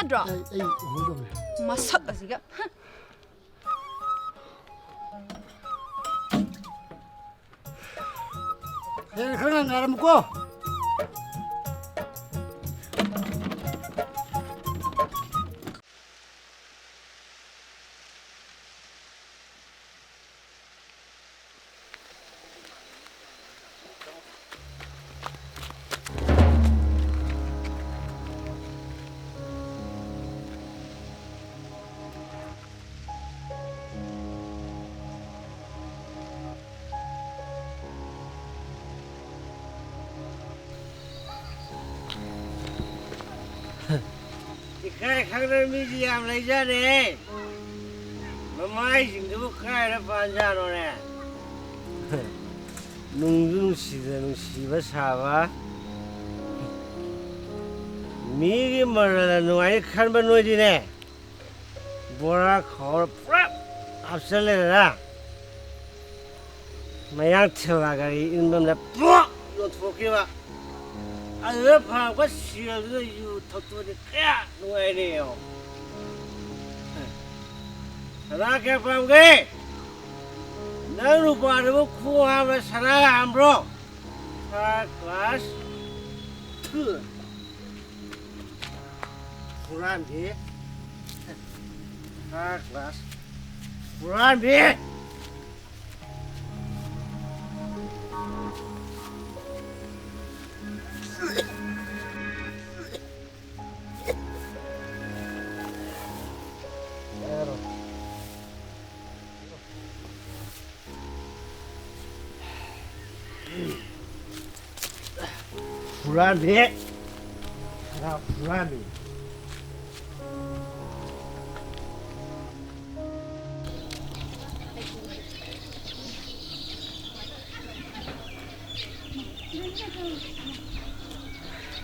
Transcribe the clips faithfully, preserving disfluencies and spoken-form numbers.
ꯅꯠꯇ꯭ꯔꯣ? ꯑꯩ, ꯑꯩ ꯎꯍꯧꯗꯕꯅꯦ꯫ ꯃꯁꯛ ꯑꯁꯤꯒ꯫ ꯍꯦ, ꯈꯔ ꯉꯟꯅ ꯉꯥꯏꯔꯝꯃꯨꯀꯣ꯫ ꯏꯀꯥꯏ ꯈꯪꯗꯕ ꯃꯤꯁꯤ ꯌꯥꯝ ꯂꯩꯖꯥꯠꯅꯦ꯫ ꯃꯃꯥꯏꯁꯤꯡꯗꯨꯕꯨ ꯀꯥꯏꯗ ꯄꯥꯟꯖꯥꯠꯅꯣꯅꯦ? ꯅꯨꯡꯁꯨ ꯅꯨꯡꯁꯤꯗꯅ ꯅꯨꯡꯁꯤꯕ ꯁꯥꯕ꯫ ꯃꯤꯒꯤ ꯃꯔꯜꯅ ꯅꯨꯡꯉꯥꯏꯅꯤ ꯈꯟꯕ ꯅꯣꯏꯗꯤꯅꯦ, ꯕꯣꯔꯥ ꯈꯥꯎꯔ ꯄꯨꯔꯥ ꯍꯥꯞꯆꯜꯂꯦꯗꯅ, ꯃꯌꯥꯡ ꯊꯦꯂꯥ ꯒꯥꯔꯤ ꯏꯟꯕ ꯑꯃꯗ ꯄꯨꯔꯥ ꯌꯣꯟꯊꯣꯛꯈꯤꯕ꯫ ꯑꯗꯨꯗ ꯐꯪꯉꯛꯄ ꯁꯦꯜꯗꯨꯅ ꯌꯨ ꯊꯛꯇꯣꯛꯑꯗꯤ ꯀꯌꯥ ꯅꯨꯡꯉꯥꯏꯅꯤ ꯌꯦꯡꯉꯣ꯫ ꯁꯅꯥ ꯀꯌꯥ ꯄꯥꯝꯒꯦ? ꯅꯪ ꯅꯨꯄꯥꯗꯨꯕꯨ ꯈꯣꯡ ꯍꯥꯝꯕ꯭ꯔꯥ, ꯁꯅꯥ ꯍꯥꯝꯕ꯭ꯔꯣ? Third class. ꯍꯨꯔꯥꯟꯕꯤ꯫ Third class. ꯍꯨꯔꯥꯟꯕꯤ꯫ ꯍꯨꯔꯥꯟꯕꯤ! ꯁꯅꯥ ꯍꯨꯔꯥꯟꯕꯤ!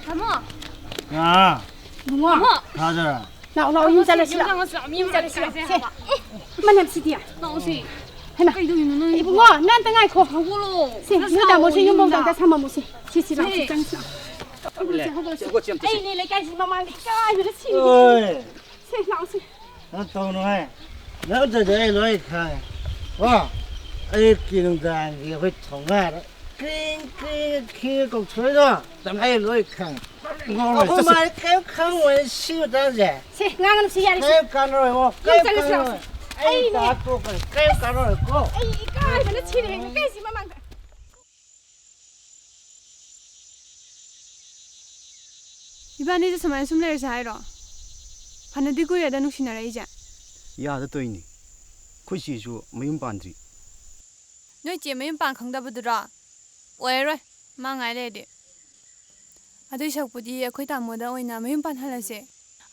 ꯇꯥꯃꯣ! ꯑꯥ! ꯏꯕꯨꯡꯉꯣ! ꯇꯥꯃꯣ! ꯊꯥꯖꯔ꯫ ꯂꯥꯛꯑꯣ, ꯂꯥꯛꯑꯣ, ꯌꯨꯝ ꯆꯠꯂꯁꯤ, ꯂꯥꯛꯑꯣ꯫ ꯌꯨꯝ ꯆꯠꯂꯁꯤ, ꯂꯥꯛꯑꯣ꯫ ꯁꯦ꯫ ꯑꯦ, ꯃꯅꯝꯁꯤꯗꯤ꯫ ꯂꯥꯛꯑꯣꯁꯦ꯫ ꯍꯩꯃꯥ꯫ ꯀꯩꯗꯧꯔꯤꯅꯣ ꯅꯪ? ꯏꯕꯨꯡꯉꯣ, ꯅꯪ ꯑꯝꯇ ꯉꯥꯏꯈꯣ꯫ ꯍꯧꯒꯠꯂꯣ꯫ ꯁꯦ, ꯅꯣꯏ ꯇꯥꯃꯣꯁꯦ ꯌꯨꯝ ꯌꯨꯝꯗ꯫ ꯁꯦ, ꯁꯤ, ꯁꯤ, ꯂꯥꯛꯑꯣ, ꯁꯦ꯫ ꯆꯪꯁꯤ, ꯂꯥꯛꯑꯣ꯫ ꯍꯧꯒꯠꯂꯁꯦ, ꯍꯧꯒꯠꯂꯁꯦ꯫ ꯁꯦ, ꯍꯧꯒꯠꯁꯦ ꯑꯝꯇ ꯁꯦ꯫ ꯑꯩꯅꯦ ꯂꯩꯀꯥꯏꯁꯤꯒꯤ ꯃꯃꯥꯡꯗ ꯏꯀꯥꯏꯕꯅ ꯁꯤꯔꯦ꯫ ꯑꯣꯏ꯫ ꯁꯦ, ꯂꯥꯛꯑꯣꯁꯦ꯫ ꯅꯪ ꯇꯧꯅꯨꯍꯦ꯫ ꯅꯠꯇ꯭ꯔꯗꯤ ꯑꯩ ꯂꯣꯏ ꯈꯪꯉꯦ꯫ ꯀꯣ? ꯑꯌꯨꯛꯀꯤ ꯅꯨꯡꯗꯥꯡꯒꯤ ꯑꯩꯈꯣꯏ ꯊꯣꯡꯒꯥꯗ ꯀ꯭ꯔꯤꯡ ꯀ꯭ꯔꯤꯡ ꯈꯤꯡꯉ ꯀꯧꯊꯣꯔꯛꯏꯗꯣ꯫ ꯑꯩ ꯂꯣꯏ ꯈꯪꯉꯦ꯫ ꯉꯥꯎꯔꯣꯏ, ꯑꯣ, ꯆꯠꯁꯤ꯫ ꯃꯥꯅꯦ, ꯀꯩꯝ ꯈꯪꯉꯣꯏ ꯁꯤ ꯃꯇꯥꯡꯁꯦ꯫ ꯁꯦ, ꯉꯥꯡꯒꯅꯨ ꯁꯤ, ꯌꯥꯔꯦ ꯁꯦ꯫ ꯀꯩꯝ ꯀꯥꯟꯅꯔꯣꯏ, ꯉꯣ꯫ ꯌꯨꯝ ꯀꯩꯝ ꯆꯠꯂꯁꯤ, ꯀꯥꯟꯅꯔꯣꯏ꯫ ꯂꯥꯛꯑꯣꯁꯦ꯫ ꯑꯩ ꯑꯩꯅꯦ꯫ ꯇꯥ ꯇꯣꯛꯈ꯭ꯔꯦ꯫ ꯀꯩꯝ ꯀꯥꯟꯅꯔꯣꯏꯀꯣ꯫ ꯑꯩ ꯏꯀꯥꯏꯕꯅ ꯁꯤꯔꯦ ꯂꯩꯀꯥꯏꯁꯤ ꯃꯃꯥꯡꯗ꯫ ꯏꯕꯥꯅꯤꯁꯦ ꯁꯨꯃꯥꯏꯅ ꯁꯨꯝ ꯂꯩꯔꯁꯦ ꯍꯥꯏꯔꯣ? ꯐꯅꯗꯤ ꯀꯨꯏꯔꯦꯗ ꯅꯨꯡꯁꯤꯅꯔꯛꯏꯁꯦ꯫ ꯌꯥꯗ ꯇꯧꯔꯤꯅꯤ꯫ ꯑꯩꯈꯣꯏ ꯆꯦꯁꯨ ꯃꯌꯨꯝ ꯄꯥꯟꯗ꯭ꯔꯤ꯫ ꯅꯣꯏ ꯆꯦ ꯃꯌꯨꯝ ꯄꯥꯟ ꯈꯪꯗꯕꯗꯨꯔꯣ? ꯑꯣꯏꯔꯔꯣꯏ, ꯃꯥ ꯉꯥꯏ ꯂꯩꯔꯗꯤ꯫ ꯑꯗꯨꯏ ꯁꯔꯨꯛꯄꯨꯗꯤ ꯑꯩꯈꯣꯏ ꯇꯥꯃꯣꯗ ꯑꯣꯏꯅ ꯃꯌꯨꯝ ꯄꯥꯟꯍꯜꯂꯁꯦ꯫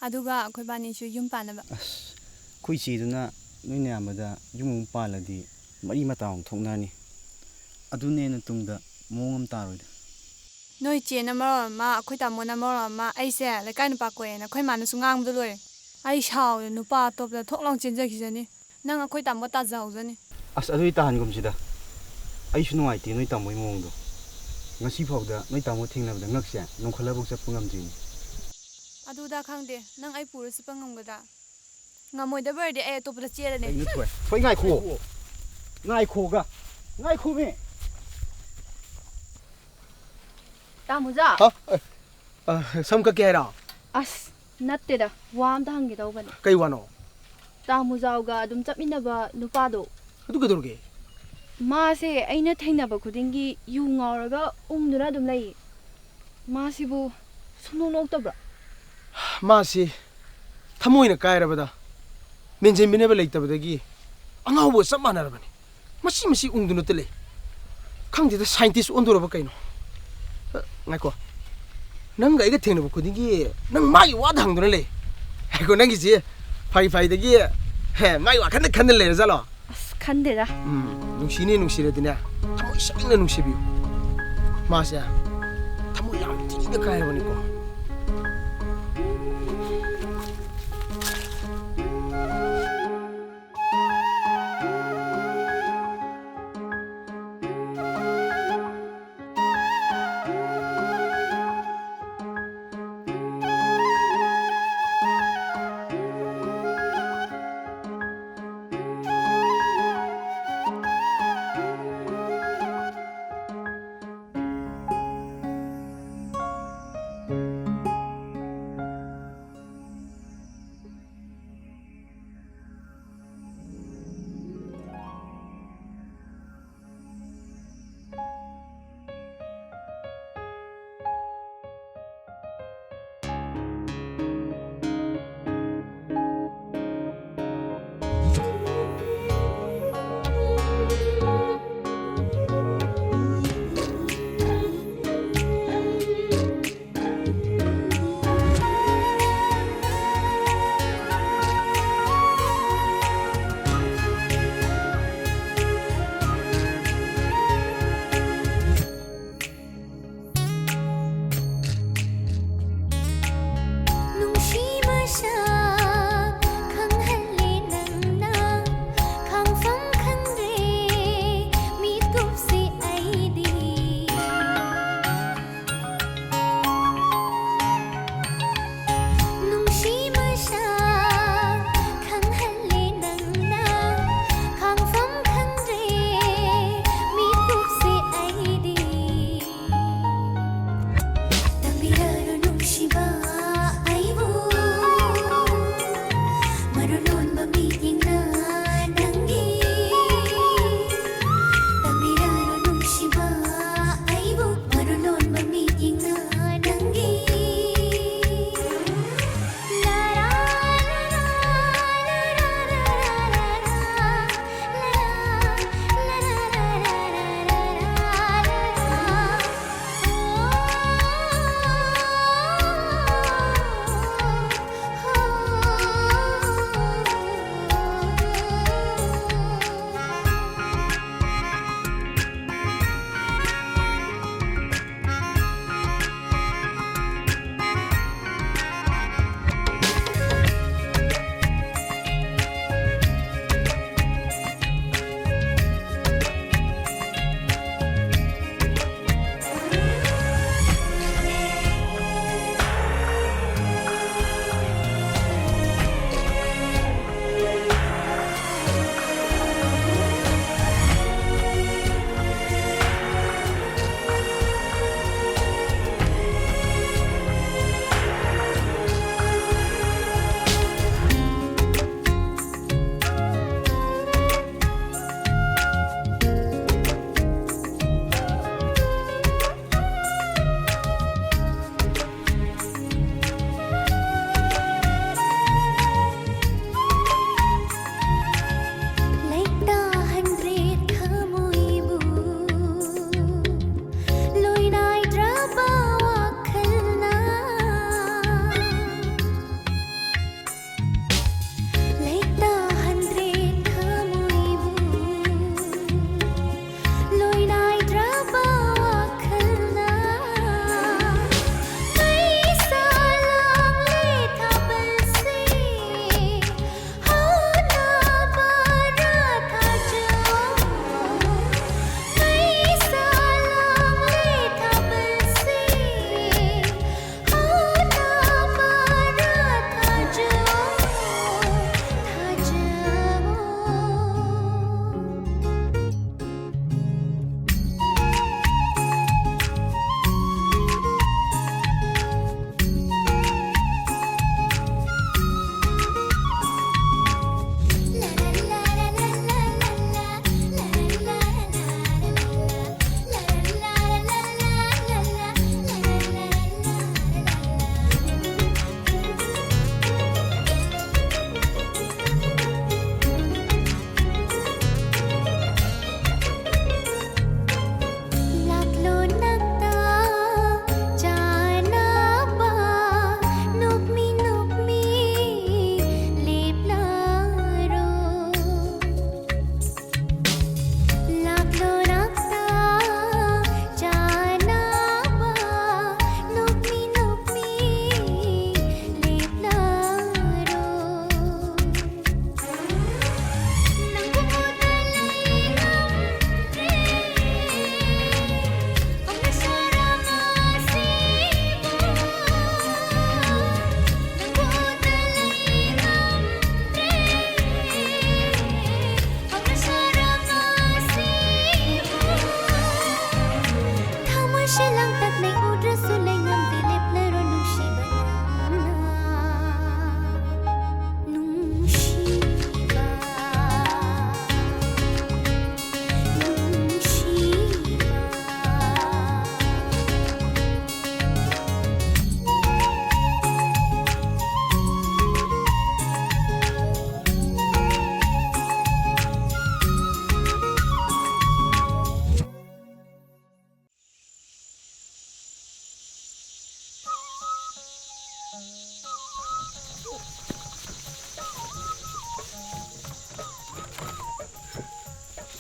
ꯑꯗꯨꯒ ꯑꯩꯈꯣꯏꯕꯥꯅꯤꯁꯨ ꯌꯨꯝ ꯄꯥꯟꯅꯕ꯫ ꯑꯁ, ꯑꯩꯈꯣꯏ ꯆꯦꯗꯨꯅ ꯅꯣꯏ ꯅꯌꯥꯝꯕꯗ ꯌꯨꯝ ꯑꯃꯨꯛ ꯄꯥꯜꯂꯗꯤ ꯃꯔꯤ ꯃꯇꯥ ꯑꯃꯨꯛ ꯊꯣꯛꯅꯔꯅꯤ꯫ ꯑꯗꯨꯅ ꯍꯦꯟꯅ ꯇꯨꯡꯗ ꯃꯑꯣꯡ ꯑꯃ ꯇꯥꯔꯣꯏꯗ꯫ ꯅꯣꯏ ꯆꯦꯅ ꯃꯔꯣꯜ ꯑꯃ, ꯑꯩꯈꯣꯏ ꯇꯥꯃꯣꯅ ꯃꯔꯣꯜ ꯑꯃ, ꯑꯩꯁꯦ ꯂꯩꯀꯥꯏ ꯅꯨꯄꯥ ꯀꯣꯏꯌꯦꯅ ꯑꯩꯈꯣꯏ ꯃꯥꯅꯁꯨ ꯉꯥꯡꯕꯗ ꯂꯣꯏꯔꯦ꯫ ꯑꯩ ꯁꯥꯎꯔꯦ, ꯅꯨꯄꯥ ꯑꯇꯣꯞꯄꯗ ꯊꯣꯛ ꯂꯥꯎ ꯆꯦꯟꯖꯈꯤꯖꯅꯤ꯫ ꯅꯪ ꯑꯩꯈꯣꯏ ꯇꯥꯃꯣ ꯇꯥꯖꯍꯧꯖꯅꯤ꯫ ꯑꯁ, ꯑꯗꯨꯗꯤ ꯇꯥꯍꯟꯒꯨꯝꯁꯤꯗ꯫ ꯑꯩꯁꯨ ꯅꯨꯡꯉꯥꯏꯇꯦ ꯅꯣꯏ ꯇꯥꯃꯣꯒꯤ ꯃꯑꯣꯡꯗꯣ꯫ ꯉꯁꯤ ꯐꯥꯎꯗ ꯅꯣꯏ ꯇꯥꯃꯣ ꯊꯦꯡꯅꯕꯗ ꯉꯛꯁꯦ ꯅꯣꯡꯈꯠꯂꯐꯥꯎ ꯆꯠꯄ ꯉꯝꯗ꯭ꯔꯤꯅꯤ꯫ ꯑꯗꯨꯗ ꯈꯪꯗꯦ, ꯅꯪ ꯑꯩ ꯄꯨꯔ ꯆꯠꯄ ꯉꯝꯒꯗ꯭ꯔꯥ? ꯉꯝꯃꯣꯏꯗꯕ ꯑꯣꯏꯔꯗꯤ ꯑꯩ ꯑꯇꯣꯞꯄꯗ ꯆꯦꯜꯂꯅꯤ꯫ ꯀꯩꯅꯣ ꯊꯣꯏ? ꯊꯣꯏ, ꯉꯥꯏꯈꯨꯑꯣ꯫ ꯉꯥꯏꯈꯣꯒ꯫ ꯉꯥꯏꯈꯣꯃꯤ꯫ ꯇꯥꯃꯣꯖꯥ꯫ ꯍꯥ? ꯑ, ꯑ, ꯁꯝ ꯀꯛꯀꯦ ꯍꯥꯏꯔꯣ? ꯑꯁ, ꯅꯠꯇꯦꯗ, ꯋꯥ ꯑꯝꯇ ꯍꯪꯒꯦ ꯇꯧꯕꯅꯦ꯫ ꯀꯩ ꯋꯥꯅꯣ? ꯇꯥꯃꯣꯖꯥꯎꯒ ꯑꯗꯨꯝ ꯆꯠꯃꯤꯟꯅꯕ ꯅꯨꯄꯥꯗꯣ꯫ ꯑꯗꯨ ꯀꯩꯗꯧꯔꯒꯦ? ꯃꯥꯁꯦ ꯑꯩꯅ ꯊꯦꯡꯅꯕ ꯈꯨꯗꯤꯡꯒꯤ ꯌꯨ ꯉꯥꯎꯔꯒ ꯎꯪꯗꯨꯅ ꯑꯗꯨꯝ ꯂꯩꯌꯦ꯫ ꯃꯥꯁꯤꯕꯨ ꯁꯨꯡꯅꯣꯛ ꯅꯣꯛꯇꯕ꯭ꯔꯣ? ꯃꯥꯁꯤ ꯊꯃꯣꯏꯅ ꯀꯥꯏꯔꯕꯗ ꯃꯦꯟꯁꯤꯟꯕꯤꯅꯕ ꯂꯩꯇꯕꯗꯒꯤ ꯑꯉꯥꯎꯕꯒ ꯆꯞ ꯃꯥꯟꯅꯔꯕꯅꯤ꯫ ꯃꯁꯤ, ꯃꯁꯤ ꯎꯪꯗꯨꯅꯇ ꯂꯩ꯫ ꯈꯪꯗꯦꯗ, scientist ꯑꯣꯟꯗꯣꯔꯕ ꯀꯩꯅꯣ? ꯑ, ꯉꯥꯏꯈꯣ꯫ ꯅꯪꯒ ꯑꯩꯒ ꯊꯦꯡꯅꯕ ꯈꯨꯗꯤꯡꯒꯤ ꯅꯪ ꯃꯥꯒꯤ ꯋꯥꯗ ꯍꯪꯗꯨꯅ ꯂꯩ꯫ ꯉꯥꯏꯈꯣ, ꯅꯪꯒꯤꯁꯤ ꯐꯥꯒꯤ ꯐꯥꯒꯤꯗꯒꯤ, ꯍꯦ, ꯃꯥꯒꯤ ꯋꯥ ꯈꯟꯅ ꯈꯟꯅ ꯂꯩꯔꯖꯥꯠꯂꯣ? ꯑꯁ, ꯈꯟꯗꯦꯗ꯫ ꯎꯝ, ꯅꯨꯡꯁꯤꯅꯦ, ꯅꯨꯡꯁꯤꯔꯗꯤꯅꯦ, ꯊꯃꯣꯏ ꯁꯦꯡꯅ ꯅꯨꯡꯁꯤꯕꯤꯌꯨ꯫ ꯃꯥꯁꯦ ꯊꯃꯣꯏ ꯌꯥꯝ ꯊꯤꯅ ꯀꯥꯏꯔꯕꯅꯤꯀꯣ꯫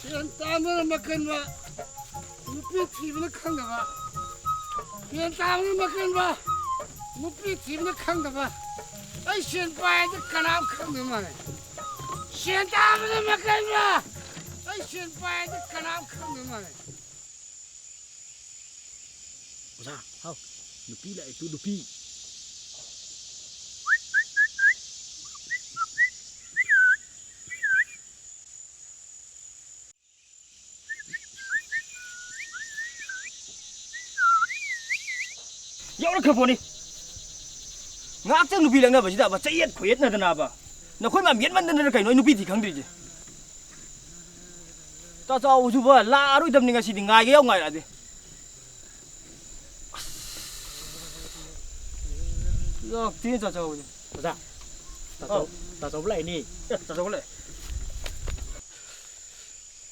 ꯁꯦꯟ ꯇꯥꯟꯕꯅ ꯃꯀꯟꯕ, ꯅꯨꯄꯤ ꯊꯤꯕꯅ ꯈꯪꯗꯕ꯫ ꯁꯦꯟ ꯇꯥꯟꯕꯅ ꯃꯀꯟꯕ, ꯅꯨꯄꯤ ꯊꯤꯕꯅ ꯈꯪꯗꯕ꯫ ꯑꯩ ꯁꯦꯟ ꯄꯥꯏꯗꯤ ꯀꯅꯥꯝ ꯈꯪꯗꯕ ꯃꯥꯜꯂꯦ꯫ ꯁꯦꯟ ꯇꯥꯟꯕꯅ ꯃꯀꯟꯕ, ꯑꯩ ꯁꯦꯟ ꯄꯥꯏꯗꯤ ꯀꯅꯥꯝ ꯈꯪꯗꯕ ꯃꯥꯜꯂꯦ꯫ ꯑꯣꯖꯥ, ꯍꯥꯎ꯫ ꯅꯨꯄꯤ ꯂꯥꯛꯑꯦ ꯇꯨ, ꯅꯨꯄꯤ꯫ ꯌꯥꯎꯔꯛꯈ꯭ꯔ ꯄꯣꯠꯅꯤ꯫ ꯉꯥꯏꯍꯥꯛꯇꯪ ꯅꯨꯄꯤ ꯂꯛꯅꯕꯁꯤꯗ ꯑꯕ ꯆꯌꯦꯠ ꯈꯣꯏꯌꯦꯠꯅꯗꯅꯕ꯫ ꯅꯈꯣꯏ ꯃꯌꯥꯝ ꯌꯦꯠꯃꯟꯗꯅ ꯀꯩꯅꯣ ꯑꯩ ꯅꯨꯄꯤ ꯊꯤ ꯈꯪꯗ꯭ꯔꯤꯁꯦ꯫ ꯇꯥ ꯆꯥꯎꯕꯁꯨꯕ ꯂꯥꯛꯑꯔꯣꯏꯗꯕꯅꯤ ꯉꯁꯤꯗꯤ, ꯉꯥꯏꯒꯦ ꯌꯥꯎ ꯉꯥꯏꯔꯛꯑꯗꯤ꯫ ꯑꯁ, ꯂꯥꯛꯇꯦ ꯇꯥ ꯆꯥꯎꯕꯁꯦ꯫ ꯑꯣꯖꯥ, ꯇꯥ ꯆꯥꯎ-, ꯑꯧ꯫ ꯇꯥ ꯆꯥꯎꯕ ꯂꯥꯛꯏꯅꯦ꯫ ꯑꯦ, ꯇꯥ ꯆꯥꯎꯕ ꯂꯥꯛꯑꯦ꯫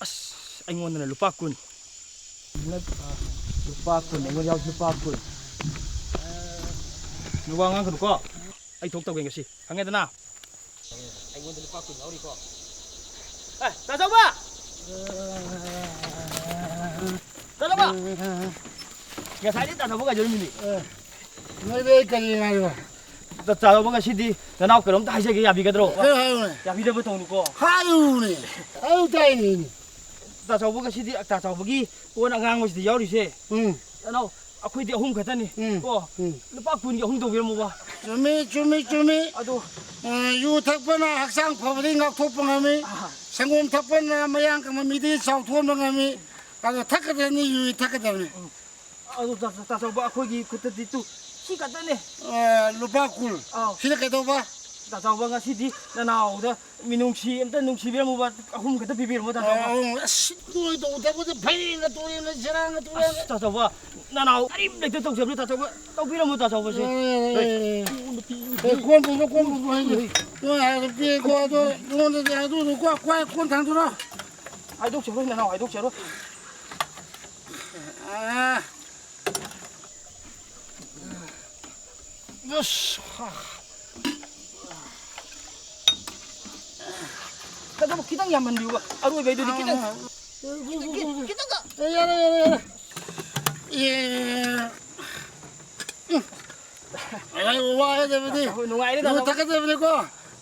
ꯑꯁ, ꯑꯩꯉꯣꯟꯗꯅ ꯂꯨꯄꯥ ꯀꯨꯟ꯫ ꯂꯨꯄꯥ ꯀꯨꯟ, ꯑꯩꯉꯣꯟꯗ ꯌꯥꯎ ꯂꯨꯄꯥ ꯀꯨꯟ꯫ ꯅꯨꯄꯥ ꯉꯥꯡꯒꯅꯨꯀꯣ꯫ ꯑꯩ ꯊꯣꯛ ꯇꯧꯒꯦ ꯉꯁꯤ꯫ ꯈꯪꯉꯦꯗꯅ? ꯑꯩꯉꯣꯟꯗ ꯂꯨꯄꯥ ꯀꯨꯟ ꯌꯥꯎꯔꯤꯀꯣ꯫ ꯑꯦ, ꯇꯥ ꯆꯥꯎꯕ! ꯇꯥ ꯆꯥꯎꯕ! ꯉꯁꯥꯏꯗꯤ ꯇꯥ ꯆꯥꯎꯕ ꯀꯥꯏꯖꯔꯝꯃꯤꯅꯤ꯫ ꯑꯦ, ꯅꯣꯏꯗꯤ ꯑꯩ ꯀꯔꯤ ꯉꯥꯏꯕ? ꯇꯥ ꯆꯥꯎꯕ, ꯉꯁꯤꯗꯤ ꯅꯅꯥꯎ ꯀꯩꯅꯣꯝꯇ ꯍꯥꯏꯖꯒꯦ, ꯌꯥꯕꯤꯒꯗ꯭ꯔꯣ? ꯑꯦ, ꯍꯥꯏꯌꯨꯅꯦ꯫ ꯌꯥꯕꯤꯗꯕ ꯇꯧꯅꯨꯀꯣ꯫ ꯍꯥꯏꯌꯨꯅꯦ꯫ ꯍꯥꯏꯌꯨ ꯇꯥꯏꯅꯦ꯫ ꯇꯥ ꯆꯥꯎꯕ, ꯉꯁꯤꯗꯤ ꯇꯥ ꯆꯥꯎꯕꯒꯤ ꯀꯣꯟ ꯑꯉꯥꯡꯕꯁꯤꯗ ꯌꯥꯎꯔꯤꯁꯦ꯫ ꯎꯝ꯫ ꯅꯅꯥꯎ, ꯑꯩꯈꯣꯏꯗꯤ ꯑꯍꯨꯝ ꯈꯛꯇꯅꯤ꯫ ꯎꯝ, ꯀꯣ? ꯎꯝ꯫ ꯂꯨꯄꯥ ꯀꯨꯟꯒꯤ ꯑꯍꯨꯝ ꯇꯧꯕꯤꯔꯝꯃꯣꯕ꯫ ꯆꯨꯝꯃꯤ, ꯆꯨꯝꯃꯤ, ꯆꯨꯝꯃꯤ꯫ ꯑꯗꯣ, ꯑ, ꯌꯨ ꯊꯛꯄꯅ ꯍꯛꯆꯥꯡ ꯐꯕꯗꯒꯤ ꯉꯥꯛꯊꯣꯛꯄ ꯉꯝꯃꯤ꯫ ꯑꯍꯥ꯫ ꯁꯪꯒꯣꯝ ꯊꯛꯄꯅ ꯃꯌꯥꯡ ꯀꯪꯕ ꯃꯤꯗꯒꯤ ꯆꯥꯎꯊꯣꯛꯍꯟꯕ ꯉꯝꯃꯤ꯫ ꯑꯗꯣ ꯊꯛꯀꯗꯕꯅꯤ, ꯌꯨ ꯊꯛꯀꯗꯕꯅꯤ꯫ ꯎꯝ꯫ ꯑꯗꯣ ꯇꯥ-, ꯇꯥ-, ꯇꯥ ꯆꯥꯎꯕ, ꯑꯩꯈꯣꯏꯒꯤ ꯈꯨꯠꯇꯗꯤ ꯇꯨ, ꯁꯤ ꯈꯛꯇꯅꯦ꯫ ꯑ, ꯂꯨꯄꯥ ꯀꯨꯟ꯫ ꯑꯥꯎ꯫ ꯁꯤꯗ ꯀꯩꯗꯧꯕ? ꯇꯥ ꯆꯥꯎꯕ, ꯉꯁꯤꯗꯤ ꯅꯅꯥꯎꯗ ꯃꯤꯅꯨꯡꯁꯤ ꯑꯝꯇ ꯅꯨꯡꯁꯤꯕꯤꯔꯝꯃꯨꯕ, ꯑꯍꯨꯝ ꯈꯛꯇ ꯄꯤꯕꯤꯔꯝꯃꯣ, ꯇꯥ ꯆꯥꯎꯕ꯫ ꯑ, ꯑꯁ, ꯅꯣꯏ ꯇꯧꯗꯕꯗ ꯐꯩꯅ ꯇꯨꯔꯦꯅ, ꯁꯦꯔꯥꯡꯅ ꯇꯨꯔꯦꯅ꯫ ꯑꯁ, ꯇꯥ ꯆꯥꯎꯕ, ꯅꯅꯥꯎ ꯀꯔꯤꯝ ꯂꯩꯇ ꯇꯧꯖꯕꯅꯤ, ꯇꯥ ꯆꯥꯎꯕ, ꯇꯧꯕꯤꯔꯝꯃꯣ, ꯇꯥ ꯆꯥꯎꯕꯁꯦ꯫ ꯑꯦ, ꯑꯦ, ꯑꯦ꯫ ꯍꯦ꯫ ꯑꯦ, ꯀꯣꯟ ꯄꯨꯔꯣ, ꯀꯣꯟ ꯄꯨꯔꯣ ꯍꯥꯏꯁꯦ꯫ ꯍꯦ꯫ ꯅꯣꯏ ꯍꯥꯏꯔꯗꯤ ꯀꯣ, ꯑꯗꯣ ꯅꯉꯣꯟꯗꯗꯤ ꯑꯗꯨꯗꯣ ꯀꯣ, ꯀꯣ, ꯀꯣꯟ ꯊꯥꯡꯗꯣꯔꯣ꯫ ꯍꯥꯏꯗꯣꯛꯆꯔꯣꯏ, ꯅꯅꯥꯎ, ꯍꯥꯏꯗꯣꯛꯆꯔꯣꯏ꯫ ꯑ꯫ ꯑꯁ! ꯑꯗꯨꯕꯨ ꯈꯤꯇꯪ ꯌꯥꯝꯍꯟꯕꯤꯌꯨꯕ, ꯑꯔꯣꯏꯕꯩꯗꯨꯗꯤ ꯈꯤꯇꯪ꯫ ꯈꯤ-, ꯈꯤꯇꯪꯒ꯫ ꯑꯦ, ꯌꯥꯔꯦ, ꯌꯥꯔꯦ, ꯌꯥꯔꯦ꯫ ꯑꯦ꯫ ꯑꯩ ꯋꯥꯒꯗꯕꯅꯤ꯫ ꯍꯣꯏ, ꯅꯨꯡꯉꯥꯏꯔꯦ, ꯌꯨ ꯇꯥꯃꯣ꯫ ꯊꯛꯀꯗꯕꯅꯤꯀꯣ꯫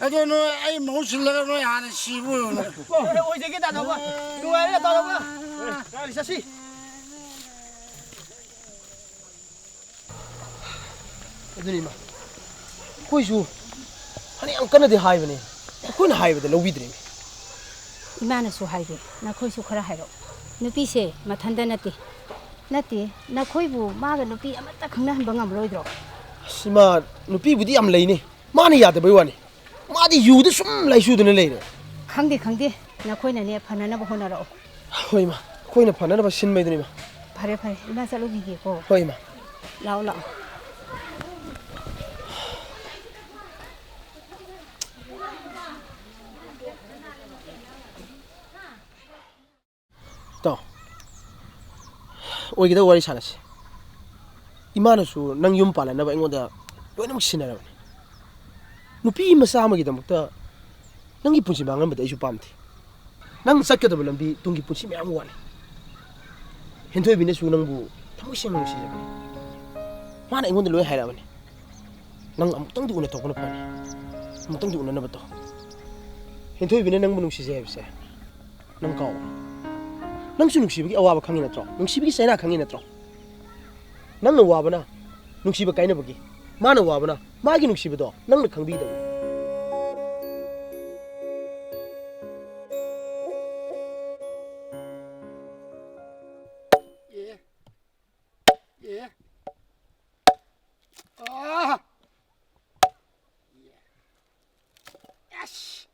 ꯑꯗꯣ ꯅꯣꯏ ꯑꯩ ꯃꯍꯨꯠ ꯁꯤꯜꯂꯒ ꯅꯣꯏ ꯍꯥꯟꯅ ꯁꯤꯕ ꯑꯣꯏꯔꯣ꯫ ꯍꯣꯏ, ꯑꯣꯏꯖꯒꯦ, ꯇꯥꯃꯣ꯫ ꯅꯨꯡꯉꯥꯏꯔꯦ, ꯇꯥꯃꯣ꯫ ꯌꯥꯔꯦ, ꯆꯠꯁꯤ꯫ ꯑꯗꯨꯅꯤ, ꯏꯃꯥ꯫ ꯑꯩꯈꯣꯏꯁꯨ ꯐꯅꯌꯥꯝ ꯀꯟꯅꯗꯤ ꯍꯥꯏꯕꯅꯤ, ꯑꯩꯈꯣꯏꯅ ꯍꯥꯏꯕꯗ ꯂꯧꯕꯤꯗ꯭ꯔꯦꯅꯦ꯫ ꯏꯃꯥꯅꯁꯨ ꯍꯥꯏꯒꯦ, ꯅꯈꯣꯏꯁꯨ ꯈꯔ ꯍꯥꯏꯔꯛꯑꯣ꯫ ꯅꯨꯄꯤꯁꯦ ꯃꯊꯟꯇ ꯅꯠꯇꯦ꯫ ꯅꯠꯇꯦ, ꯅꯈꯣꯏꯕꯨ ꯃꯥꯒ ꯅꯨꯄꯤ ꯑꯃꯠꯇ ꯈꯪꯅꯍꯟꯕ ꯉꯝꯃꯔꯣꯏꯗ꯭ꯔꯣ? ꯑꯁ, ꯏꯃꯥ, ꯅꯨꯄꯤꯕꯨꯗꯤ ꯌꯥꯝ ꯂꯩꯅꯤ, ꯃꯥꯅ ꯌꯥꯗꯕꯩ ꯋꯥꯅꯤ꯫ ꯃꯥꯗꯤ ꯌꯨꯗ ꯁꯨꯝ ꯂꯩꯁꯨꯗꯅ ꯂꯩꯔꯦ꯫ ꯈꯪꯗꯦ, ꯈꯪꯗꯦ, ꯅꯈꯣꯏꯅꯅꯦ ꯐꯅꯅꯕ ꯍꯣꯠꯅꯔꯛꯑꯣ꯫ ꯍꯣꯏ, ꯏꯃꯥ, ꯑꯩꯈꯣꯏꯅ ꯐꯅꯅꯕ ꯁꯤꯟꯕꯩꯗꯨꯅꯤ, ꯏꯃꯥ꯫ ꯐꯔꯦ, ꯐꯔꯦ, ꯏꯃꯥ ꯆꯠꯂꯨꯈꯤꯒꯦꯀꯣ꯫ ꯍꯣꯏ, ꯏꯃꯥ꯫ ꯂꯥꯛꯑꯣ, ꯂꯥꯛꯑꯣ꯫ ꯇꯥꯎ, ꯑꯣꯏꯒꯗꯕ ꯋꯥꯔꯤ ꯁꯥꯟꯅꯁꯤ꯫ ꯏꯃꯥꯅꯁꯨ ꯅꯪ ꯌꯨꯝ ꯄꯥꯜꯂꯅꯕ ꯑꯩꯉꯣꯟꯗ ꯂꯣꯏꯅꯃꯛ ꯁꯤꯟꯅꯔꯕꯅꯤ꯫ ꯅꯨꯄꯤ ꯃꯆꯥ ꯑꯃꯒꯤꯗꯃꯛꯇ ꯅꯪꯒꯤ ꯄꯨꯟꯁꯤ ꯃꯥꯡꯍꯟꯕꯗꯤ ꯑꯩꯁꯨ ꯄꯥꯝꯗꯦ꯫ ꯅꯪ ꯆꯠꯀꯗꯕ ꯂꯝꯕꯤ, ꯇꯨꯡꯒꯤ ꯄꯨꯟꯁꯤ ꯃꯌꯥꯝ ꯋꯥꯠꯂꯤ꯫ ꯍꯦꯟꯊꯣꯏꯕꯤꯅꯁꯨ ꯅꯪꯕꯨ ꯊꯃꯣꯏ ꯁꯦꯡꯅ ꯅꯨꯡꯁꯤꯖꯕꯅꯤ꯫ ꯃꯥꯅ ꯑꯩꯉꯣꯟꯗ ꯂꯣꯏ ꯍꯥꯏꯔꯛꯑꯕꯅꯤ꯫ ꯅꯪ ꯑꯃꯨꯛꯇꯪꯗꯤ ꯎꯅꯊꯣꯛꯄꯅ ꯐꯅꯤ꯫ ꯑꯃꯨꯛꯇꯪꯗꯤ ꯎꯅꯅꯕ ꯇꯧ꯫ ꯍꯦꯟꯊꯣꯏꯕꯤꯅ ꯅꯪꯕꯨ ꯅꯨꯡꯁꯤꯖꯩ ꯍꯥꯏꯕꯁꯦ ꯅꯪ ꯀꯥꯎ꯫ ꯅꯪꯁꯨ ꯅꯨꯡꯁꯤꯕꯒꯤ ꯑꯋꯥꯕ ꯈꯪꯉꯤ ꯅꯠꯇ꯭ꯔꯣ? ꯅꯨꯡꯁꯤꯕꯒꯤ ꯆꯩꯅꯥ ꯈꯪꯉꯤ ꯅꯠꯇ꯭ꯔꯣ? ꯅꯪꯅ ꯋꯥꯕꯅ ꯅꯨꯡꯁꯤꯕ ꯀꯥꯏꯅꯕꯒꯤ, ꯃꯥꯅ ꯋꯥꯕꯅ ꯃꯥꯒꯤ ꯅꯨꯡꯁꯤꯕꯗꯣ ꯅꯪꯅ ꯈꯪꯕꯤꯗꯕꯅꯤ꯫ ꯑꯦ꯫ ꯑꯦ꯫ ꯑꯥ! ꯑꯁ!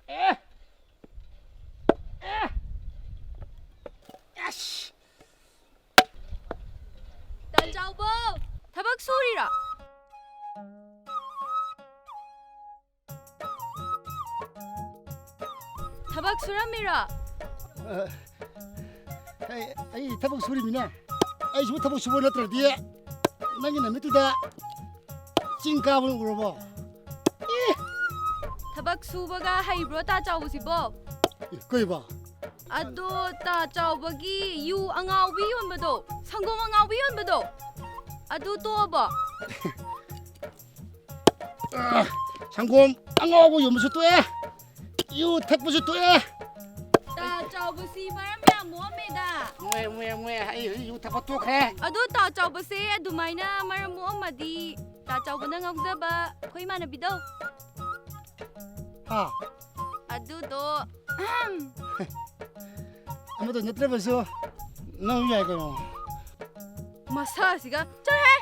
ꯑꯦ! ꯑꯦ! ꯑꯁ! ꯇꯥ ꯆꯥꯎꯕꯧ! ꯊꯕꯛ ꯁꯨꯔꯝꯃꯤꯔꯣ? ꯑ, ꯑꯩ, ꯑꯩ ꯊꯕꯛ ꯁꯨꯔꯤꯃꯤꯅ꯫ ꯑꯩꯁꯨ ꯊꯕꯛ ꯁꯨꯕ ꯅꯠꯇ꯭ꯔꯗꯤ ꯅꯪꯒꯤ ꯅꯨꯃꯤꯠꯇꯨꯗ ꯆꯤꯡ ꯀꯥꯕ ꯎꯔꯕꯣ? ꯑꯦ! ꯊꯕꯛ ꯁꯨꯕꯒ ꯍꯩꯕ꯭ꯔꯣ, ꯇꯥ ꯆꯥꯎꯕꯁꯤꯕꯣ? ꯑꯦ, ꯀꯩꯕ? ꯑꯗꯣ ꯇꯥ ꯆꯥꯎꯕꯒꯤ ꯌꯨ ꯑꯉꯥꯎꯕꯤ ꯌꯣꯟꯕꯗꯣ, ꯁꯪꯒꯣꯝ ꯑꯉꯥꯎꯕꯤ ꯌꯣꯟꯕꯗꯣ, ꯑꯗꯨ ꯇꯣꯛꯑꯕꯣ? ꯑ, ꯁꯪꯒꯣꯝ ꯑꯉꯥꯎꯕ ꯌꯣꯟꯕꯁꯨ ꯇꯣꯛꯑꯦ, ꯌꯨ ꯊꯛꯄꯁꯨ ꯇꯣꯛꯑꯦ꯫ ꯇꯥ ꯆꯥꯎꯕꯁꯤ ꯃꯔꯝ ꯌꯥꯝ ꯃꯣꯛꯑꯝꯃꯦꯗ꯫ ꯃꯣꯛꯑꯦ, ꯃꯣꯛꯑꯦ, ꯃꯣꯛꯑꯦ꯫ ꯑꯩ ꯍꯧꯖꯤꯛ ꯌꯨ ꯊꯛꯄ ꯇꯣꯛꯈ꯭ꯔꯦ꯫ ꯑꯗꯣ ꯇꯥ ꯆꯥꯎꯕꯁꯦ ꯑꯗꯨꯃꯥꯏꯅ ꯃꯔꯝ ꯃꯣꯛꯑꯝꯃꯗꯤ ꯇꯥ ꯆꯥꯎꯕꯅ ꯉꯥꯎꯖꯕ ꯑꯩꯈꯣꯏ ꯏꯃꯥꯟꯅꯕꯤꯗꯣ꯫ ꯍꯥ? ꯑꯗꯨꯗꯣ, ꯑꯍꯝ꯫ ꯑꯃꯗꯣ ꯅꯠꯇ꯭ꯔꯕꯁꯨ ꯅꯪ ꯌꯥꯏ ꯀꯩꯅꯣ꯫ ꯃꯁꯛꯁꯤꯒ, ꯆꯠꯂꯣꯍꯦ!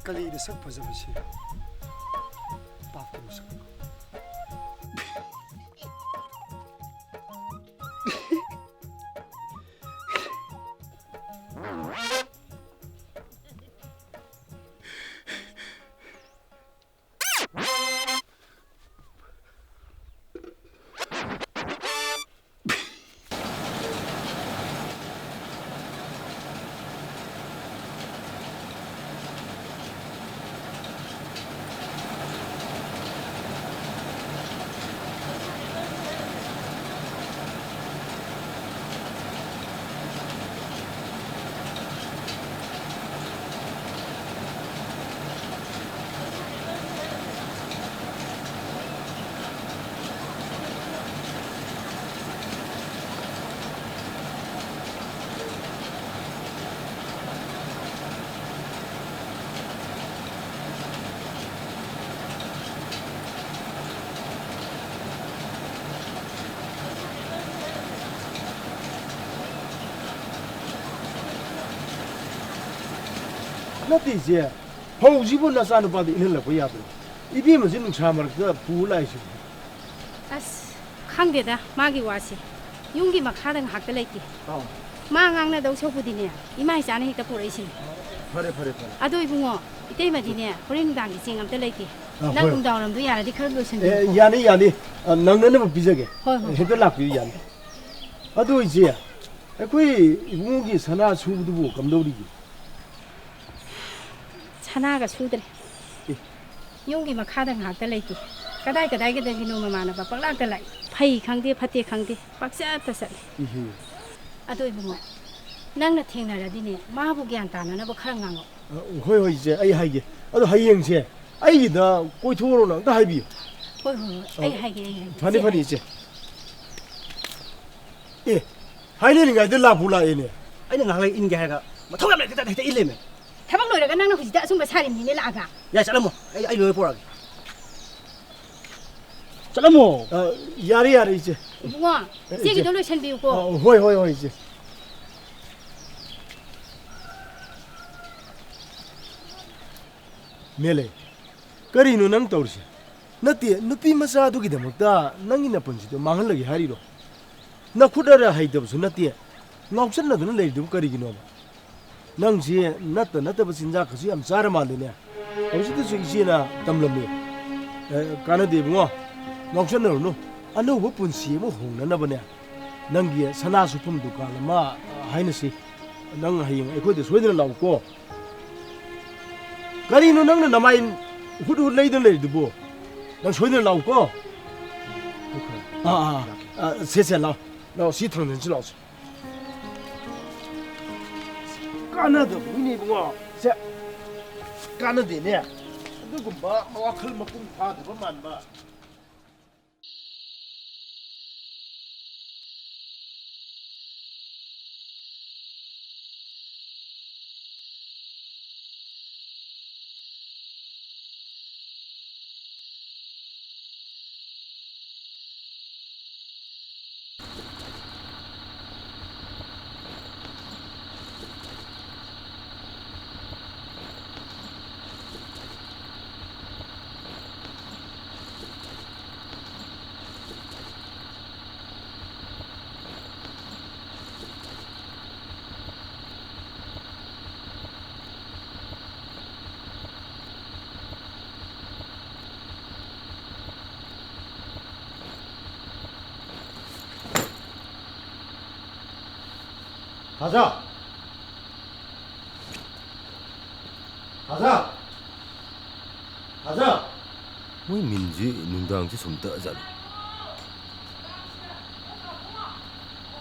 ꯀꯂꯤꯗ ꯁꯛ ꯐꯖꯕꯁꯤ ꯄꯥꯞꯀꯤ ꯃꯁꯛ꯫ ꯅꯠꯇꯦ ꯏꯆꯦ, ꯐꯧꯁꯤꯕꯨ ꯅꯆꯥꯅꯨꯄꯥꯗ ꯏꯜꯍꯜꯂꯛꯄ ꯌꯥꯗ꯭ꯔꯣ? ꯏꯕꯦꯝꯃꯁꯤ ꯅꯨꯡꯁꯥ ꯃꯔꯛꯇ ꯄꯨ ꯂꯥꯛꯏꯁꯤꯕꯨ꯫ ꯑꯁ, ꯈꯪꯗꯦꯗ ꯃꯥꯒꯤ ꯋꯥꯁꯤ꯫ ꯌꯨꯝꯒꯤ ꯃꯈꯥꯗ ꯉꯥꯏꯍꯥꯛꯇ ꯂꯩꯇꯦ꯫ ꯑꯥ꯫ ꯃꯥ ꯉꯥꯡꯅꯗꯧ ꯁꯔꯨꯛꯄꯨꯗꯤꯅꯦ, ꯏꯃꯥ ꯏꯆꯥꯅ ꯍꯦꯛꯇ ꯄꯨꯔꯛꯏꯁꯤꯅꯦ꯫ ꯐꯔꯦ, ꯐꯔꯦ, ꯐꯔꯦ꯫ ꯑꯗꯣ ꯏꯕꯨꯡꯉꯣ, ꯏꯇꯩꯃꯗꯤꯅꯦ, ꯍꯣꯔꯦꯟ ꯅꯨꯡꯗꯥꯡꯒꯤ ꯆꯦꯡ ꯑꯝꯇ ꯂꯩꯇꯦ꯫ ꯑꯥ, ꯅꯪ ꯍꯣꯏ꯫ ꯅꯨꯡꯗꯥꯡ ꯋꯥꯏꯔꯝꯗꯣ ꯌꯥꯔꯗꯤ ꯈꯔ ꯂꯣꯏꯁꯤꯟꯕꯤꯌꯨꯀꯣ꯫ ꯑꯦ, ꯌꯥꯅꯤ, ꯌꯥꯅꯤ꯫ ꯑ, ꯅꯪꯅꯅꯕ ꯄꯤꯖꯒꯦ꯫ ꯍꯣꯏ, ꯍꯣꯏ, ꯍꯣꯏ꯫ ꯍꯦꯛꯇ ꯂꯥꯛꯄꯤꯌꯨ, ꯌꯥꯅꯤ꯫ ꯑꯗꯨ ꯏꯆꯦ, ꯑꯩꯈꯣꯏ ꯏꯕꯨꯡꯉꯣꯒꯤ ꯁꯅꯥ ꯁꯨꯕꯗꯨꯕꯨ ꯀꯝꯗꯧꯔꯤꯒꯦ? ꯁꯅꯥꯒ ꯁꯨꯗ꯭ꯔꯦ꯫ ꯑꯦ꯫ ꯌꯨꯝꯒꯤ ꯃꯈꯥꯗ ꯉꯥꯏꯍꯥꯛꯇ ꯂꯩꯇꯦ꯫ ꯀꯗꯥꯏ ꯀꯗꯥꯏꯗꯒꯤꯅꯣ ꯃꯃꯥꯟꯅꯕ ꯄꯪꯂꯥꯛꯇ ꯂꯥꯛꯏ꯫ ꯐꯩ ꯈꯪꯗꯦ, ꯐꯠꯇꯦ ꯈꯪꯗꯦ, ꯄꯪꯆꯠꯇ ꯆꯠꯂꯤ꯫ ꯏꯍꯦ꯫ ꯑꯗꯣ ꯏꯕꯨꯡꯉꯣ, ꯅꯪꯅ ꯊꯦꯡꯅꯔꯗꯤꯅꯦ, ꯃꯥꯕꯨ ꯒ꯭ꯌꯥꯟ ꯇꯥꯅꯅꯕ ꯈꯔ ꯉꯥꯡꯉꯣ꯫ ꯑ, ꯍꯣꯏ, ꯍꯣꯏ, ꯏꯆꯦ, ꯑꯩ ꯍꯥꯏꯒꯦ꯫ ꯑꯗꯣ ꯍꯌꯦꯡꯁꯦ ꯑꯩꯒꯤꯗ ꯀꯣꯏꯊꯣꯛꯎꯔꯣꯅ ꯑꯝꯇ ꯍꯥꯏꯕꯤꯌꯨ꯫ ꯍꯣꯏ, ꯍꯣꯏ, ꯍꯣꯏ, ꯑꯩ ꯑ, ꯍꯥꯏꯒꯦ, ꯑꯩ ꯍꯥꯏꯒꯦ꯫ ꯐꯅꯤ, ꯏꯆꯦ, ꯐꯅꯤ, ꯍꯥꯏꯒꯦ꯫ ꯏꯆꯦ꯫ ꯑꯦ, ꯍꯥꯏꯅꯔꯤꯉꯥꯏꯗ ꯂꯥꯛꯄꯨ ꯂꯥꯛꯑꯦꯅꯦ꯫ ꯑꯩꯅ ꯉꯥꯏꯍꯥꯛ ꯂꯩ ꯏꯟꯒꯦ ꯍꯥꯏꯔꯒ ꯃꯊꯧ ꯌꯥꯝ ꯂꯩꯇꯦ ꯍꯦꯛꯇ ꯏꯜꯂꯦꯃꯦ꯫ ꯊꯕꯛ ꯂꯣꯏꯔꯒ ꯅꯪꯅ ꯍꯧꯖꯤꯛꯇ ꯑꯁꯨꯝꯕ ꯁꯥꯔꯤꯕꯅꯤꯅꯦ ꯂꯥꯛꯑꯒ꯫ ꯌꯥꯏ, ꯆꯠꯂꯝꯃꯣ꯫ ꯑꯩ, ꯑꯩ ꯂꯣꯏꯔ ꯄꯣꯔꯛꯑꯒꯦ꯫ ꯆꯠꯂꯝꯃꯣ꯫ ꯑ, ꯌꯥꯔꯦ, ꯌꯥꯔꯦ, ꯏꯆꯦ꯫ ꯏꯕꯨꯡꯉꯣ, ꯑꯦ, ꯏꯆꯦ꯫ ꯏꯆꯦꯒꯤꯗꯣ ꯂꯣꯏꯁꯟꯕꯤꯌꯨꯀꯣ꯫ ꯑ, ꯍꯣꯏ, ꯍꯣꯏ, ꯍꯣꯏ, ꯏꯆꯦ꯫ ꯃꯦꯂꯦ, ꯀꯔꯤꯅꯣ ꯅꯪ ꯇꯧꯔꯤꯁꯦ? ꯅꯠꯇꯦ, ꯅꯨꯄꯤ ꯃꯆꯥꯗꯨꯒꯤꯗꯃꯛꯇ ꯅꯪꯒꯤ ꯅꯄꯨꯟꯁꯤꯗꯣ ꯃꯥꯡꯍꯜꯂꯒꯦ ꯍꯥꯏꯔꯤꯔꯣ? ꯅꯈꯨꯠ ꯑꯔ ꯍꯩꯇꯕꯁꯨ ꯅꯠꯇꯦ, ꯉꯥꯎꯁꯟꯅꯗꯨꯅ ꯂꯩꯔꯤꯗꯨꯕꯨ ꯀꯔꯤꯒꯤꯅꯣꯕ? ꯅꯪꯁꯦ ꯅꯠꯇ ꯅꯠꯇꯕ ꯆꯤꯟꯖꯥꯛꯀꯁꯨ ꯌꯥꯝ ꯆꯥꯔ ꯃꯥꯜꯂꯦꯅꯦ꯫ ꯍꯧꯖꯤꯛꯇꯁꯨ ꯏꯆꯦꯅ ꯇꯝꯂꯝꯃꯤ꯫ ꯑꯦ, ꯀꯥꯟꯅꯗꯦ ꯏꯕꯨꯡꯉꯣ, ꯉꯥꯎꯁꯟꯅꯔꯨꯅꯨ꯫ ꯑꯅꯧꯕ ꯄꯨꯟꯁꯤ ꯑꯃ ꯍꯣꯡꯅꯅꯕꯅꯦ, ꯅꯪꯒꯤ ꯁꯅꯥ ꯁꯨꯐꯝ ꯗꯨꯀꯥꯟ ꯑꯃ, ꯑ, ꯍꯥꯏꯅꯁꯤ꯫ ꯅꯪ ꯍꯌꯦꯡ ꯑꯩꯈꯣꯏꯗ ꯁꯣꯏꯗꯅ ꯂꯥꯛꯎꯀꯣ꯫ ꯀꯔꯤꯅꯣ ꯅꯪꯅ ꯅꯃꯥꯏ ꯍꯨꯠ ꯍꯨꯠ ꯂꯩꯗꯅ ꯂꯩꯔꯤꯗꯨꯕꯨ? ꯅꯪ ꯁꯣꯏꯗꯅ ꯂꯥꯛꯎꯀꯣ꯫ ꯑꯥ, ꯑꯥ, ꯑꯥ, ꯁꯦ, ꯁꯦ, ꯂꯥꯛꯑꯣ꯫ ꯂꯥꯛꯑꯣ, ꯁꯤ ꯊꯥꯡꯖꯤꯟꯁꯤ ꯂꯥꯛꯑꯣꯁꯦ꯫ ꯀꯥꯟꯅꯗꯕꯅꯤꯅꯦ ꯏꯕꯨꯡꯉꯣ꯫ ꯁꯦ, ꯀꯥꯟꯅꯗꯦꯅꯦ꯫ ꯑꯗꯨꯒꯨꯝꯕ ꯋꯥꯈꯜ ꯃꯄꯨꯡ ꯐꯥꯗꯕ ꯃꯥꯟꯕ꯫ ꯊꯥꯖ! ꯊꯥꯖ! ꯊꯥꯖ! ꯃꯣꯏ ꯃꯤꯟꯁꯤ ꯅꯨꯡꯗꯥꯡꯁꯦ ꯁꯨꯝ ꯇꯛꯑꯖꯥꯠꯂꯣ?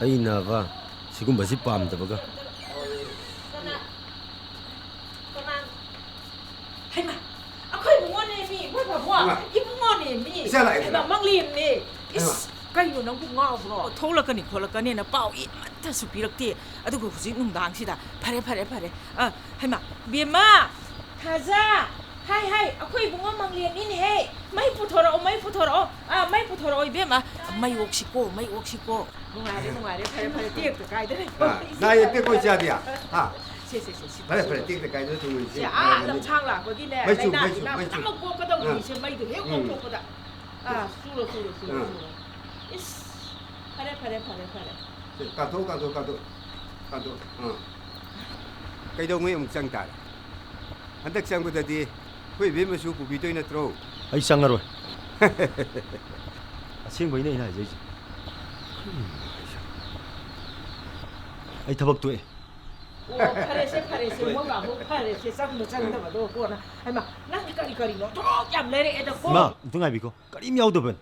ꯑꯩ ꯅꯥꯕ ꯁꯤꯒꯨꯝꯕꯁꯤ ꯄꯥꯝꯗꯕꯒ꯫ ꯍꯩꯃꯥ, ꯑꯩꯈꯣꯏ ꯏꯕꯨꯡꯉꯣꯅꯦꯃꯤ, ꯃꯣꯏ ꯕꯥꯕꯨ꯫ ꯍꯩꯃꯥ꯫ ꯏꯕꯨꯡꯉꯣꯅꯦꯃꯤ꯫ ꯏꯆꯥ ꯂꯥꯛꯑꯦꯗꯅ꯫ ꯍꯩꯃꯥ, ꯃꯪꯂꯦꯝꯅꯦ꯫ ꯍꯩꯃꯥ꯫ ꯏꯁ, ꯀꯩꯅꯣ ꯅꯪꯕꯨ ꯉꯥꯎꯕ꯭ꯔꯣ? ꯊꯣꯛꯂꯛꯀꯅꯤ ꯈꯣꯠꯂꯛꯀꯅꯤꯅ ꯄꯥꯎ ꯑꯃꯠꯇꯁꯨ ꯄꯤꯔꯛꯇꯦ꯫ ꯑꯗꯨꯒ ꯍꯧꯖꯤꯛ ꯅꯨꯡꯗꯥꯡꯁꯤꯗ, ꯐꯔꯦ, ꯐꯔꯦ, ꯐꯔꯦ꯫ ꯑ, ꯍꯩꯃꯥ, ꯕꯦꯝꯃ, ꯊꯥꯖ, ꯍꯥꯏ, ꯍꯥꯏ, ꯑꯩꯈꯣꯏ ꯏꯕꯨꯡꯉꯣ ꯃꯪꯂꯦꯝꯅꯤꯅꯦꯍꯦ꯫ ꯃꯩ ꯄꯨꯊꯣꯔꯛꯑꯣ, ꯃꯩ ꯄꯨꯊꯣꯔꯛꯑꯣ꯫ ꯑ, ꯃꯩ ꯄꯨꯊꯣꯔꯛꯑꯣ, ꯏꯕꯦꯝꯃ꯫ ꯃꯩ ꯑꯣꯛꯁꯤꯀꯣ, ꯃꯩ ꯑꯣꯛꯁꯤꯀꯣ꯫ ꯅꯨꯡꯉꯥꯏꯔꯦ, ꯅꯨꯡꯉꯥꯏꯔꯦ, ꯐꯔꯦ, ꯐꯔꯦ, ꯇꯦꯛꯇ ꯀꯥꯏꯗꯅ꯫ ꯑ, ꯅꯥ ꯌꯦꯛꯇꯦꯀꯣ ꯏꯆꯥꯗꯤ? ꯍꯥ? ꯁꯦ, ꯁꯦ, ꯁꯦ, ꯁꯤ ꯐꯔꯦ, ꯐꯔꯦ, ꯇꯦꯛꯇ ꯀꯥꯏꯗꯅ ꯊꯨꯡꯉꯣꯏꯁꯤ꯫ ꯁꯦ, ꯑꯥ, ꯂꯝꯁꯥꯡ ꯂꯥꯛꯄꯒꯤꯅꯦ, ꯃꯩ ꯆꯨ, ꯂꯥꯏꯅꯥ ꯃꯩ ꯆꯨ, ꯇꯤꯟꯅꯥ ꯃꯩ ꯆꯨ꯫ ꯄꯨꯝꯅꯃꯛ ꯄꯣꯛꯀꯗꯧꯕꯅꯤ, ꯑꯥ꯫ ꯁꯦ, ꯃꯩꯗꯣ ꯍꯦꯛ ꯎꯝ꯫ ꯄꯣꯛꯊꯣꯛꯄꯗ꯫ ꯑꯥ, ꯆꯨꯔꯣ, ꯆꯨꯔꯣ, ꯆꯨꯔꯣ, ꯑꯥ꯫ ꯆꯨꯔꯣ꯫ ꯏꯁ, ꯐꯔꯦ, ꯐꯔꯦ, ꯐꯔꯦ, ꯐꯔꯦ꯫ ꯁꯦ, ꯀꯥꯊꯣꯛ, ꯀꯥꯊꯣꯛ, ꯀꯥꯊꯣꯛ, ꯀꯥꯊꯣꯛ꯫ ꯑꯥ꯫ ꯀꯩꯗꯧꯉꯩ ꯑꯃꯨꯛ ꯆꯪ ꯇꯥꯔꯦ? ꯍꯟꯗꯛ ꯆꯪꯕꯗꯗꯤ ꯑꯩꯈꯣꯏ ꯏꯕꯦꯝꯃꯁꯨ ꯄꯨꯕꯤꯗꯣꯏ ꯅꯠꯇ꯭ꯔꯣ? ꯑꯩ ꯆꯪꯉꯔꯣꯏ꯫ ꯑꯁꯦꯡꯕꯩꯅꯦ ꯑꯩꯅ ꯍꯥꯏꯖꯩꯁꯦ꯫ ꯑꯩ ꯊꯕꯛ ꯇꯣꯛꯑꯦ꯫ ꯑꯣ, ꯐꯔꯦꯁꯦ, ꯐꯔꯦꯁꯦ, ꯃꯣꯏ ꯕꯥꯕꯨ ꯐꯔꯦꯁꯦ, ꯆꯪꯕ ꯆꯪꯗꯕꯗꯣ ꯀꯣꯟꯅ꯫ ꯍꯩꯃꯥ, ꯅꯪꯗꯤ ꯀꯔꯤ ꯀꯔꯤꯅꯣ ꯑꯗꯨꯛ ꯌꯥꯝ ꯂꯩꯔꯛꯑꯦꯗꯀꯣ? ꯏꯃꯥ, ꯑꯝꯇ ꯉꯥꯏꯕꯤꯀꯣ꯫ ꯀꯔꯤꯝ ꯌꯥꯎꯗꯕꯅꯤ꯫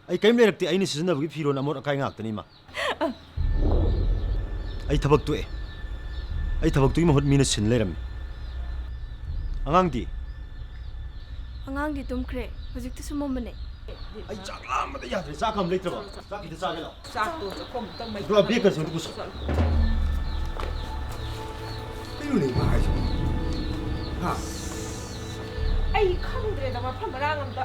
ꯑꯩ ꯀꯔꯤꯝ ꯂꯩꯔꯛꯇꯦ꯫ ꯑꯩꯅ ꯁꯤꯖꯤꯟꯅꯕꯒꯤ ꯐꯤꯔꯣꯜ ꯑꯃꯣꯠ ꯑꯀꯥꯏ ꯉꯥꯛꯇꯅꯤ, ꯏꯃꯥ꯫ ꯑꯩ ꯊꯕꯛ ꯇꯣꯛꯑꯦ꯫ ꯑꯩ ꯊꯕꯛꯇꯨꯒꯤ ꯃꯍꯨꯠ ꯃꯤꯅ ꯁꯤꯟ ꯂꯩꯔꯝꯃꯦ꯫ ꯑꯉꯥꯡꯗꯤ? ꯑꯉꯥꯡꯗꯤ ꯇꯨꯝꯈ꯭ꯔꯦ꯫ ꯍꯧꯖꯤꯛꯇ ꯁꯨꯝꯃꯝꯕꯅꯦ꯫ ꯑꯩ ꯆꯥꯛ ꯂꯥꯝꯕꯗ ꯌꯥꯗ꯭ꯔꯦ꯫ ꯆꯥꯛ ꯑꯃ ꯂꯩꯇ꯭ꯔꯕ? ꯆꯥꯛ ꯈꯤꯇ ꯆꯥꯒꯦ ꯂꯥꯛꯑꯣ꯫ ꯆꯥꯛꯇꯣ ꯆꯥꯛꯈꯣꯝ ꯑꯝꯇ ꯃꯩ ꯑꯗꯨꯒ ꯕꯦꯒꯀꯁꯨ ꯑꯝꯇ ꯄꯨꯁꯜꯂꯣ꯫ ꯆꯠꯂꯣ꯫ ꯀꯩꯅꯣꯅꯦ ꯏꯃꯥ ꯍꯥꯏꯁꯤꯕꯣ? ꯍꯥ? ꯑꯩ ꯈꯪꯗ꯭ꯔꯦꯗ ꯃꯐꯝ ꯃꯔꯥꯡ ꯑꯝꯇ꯫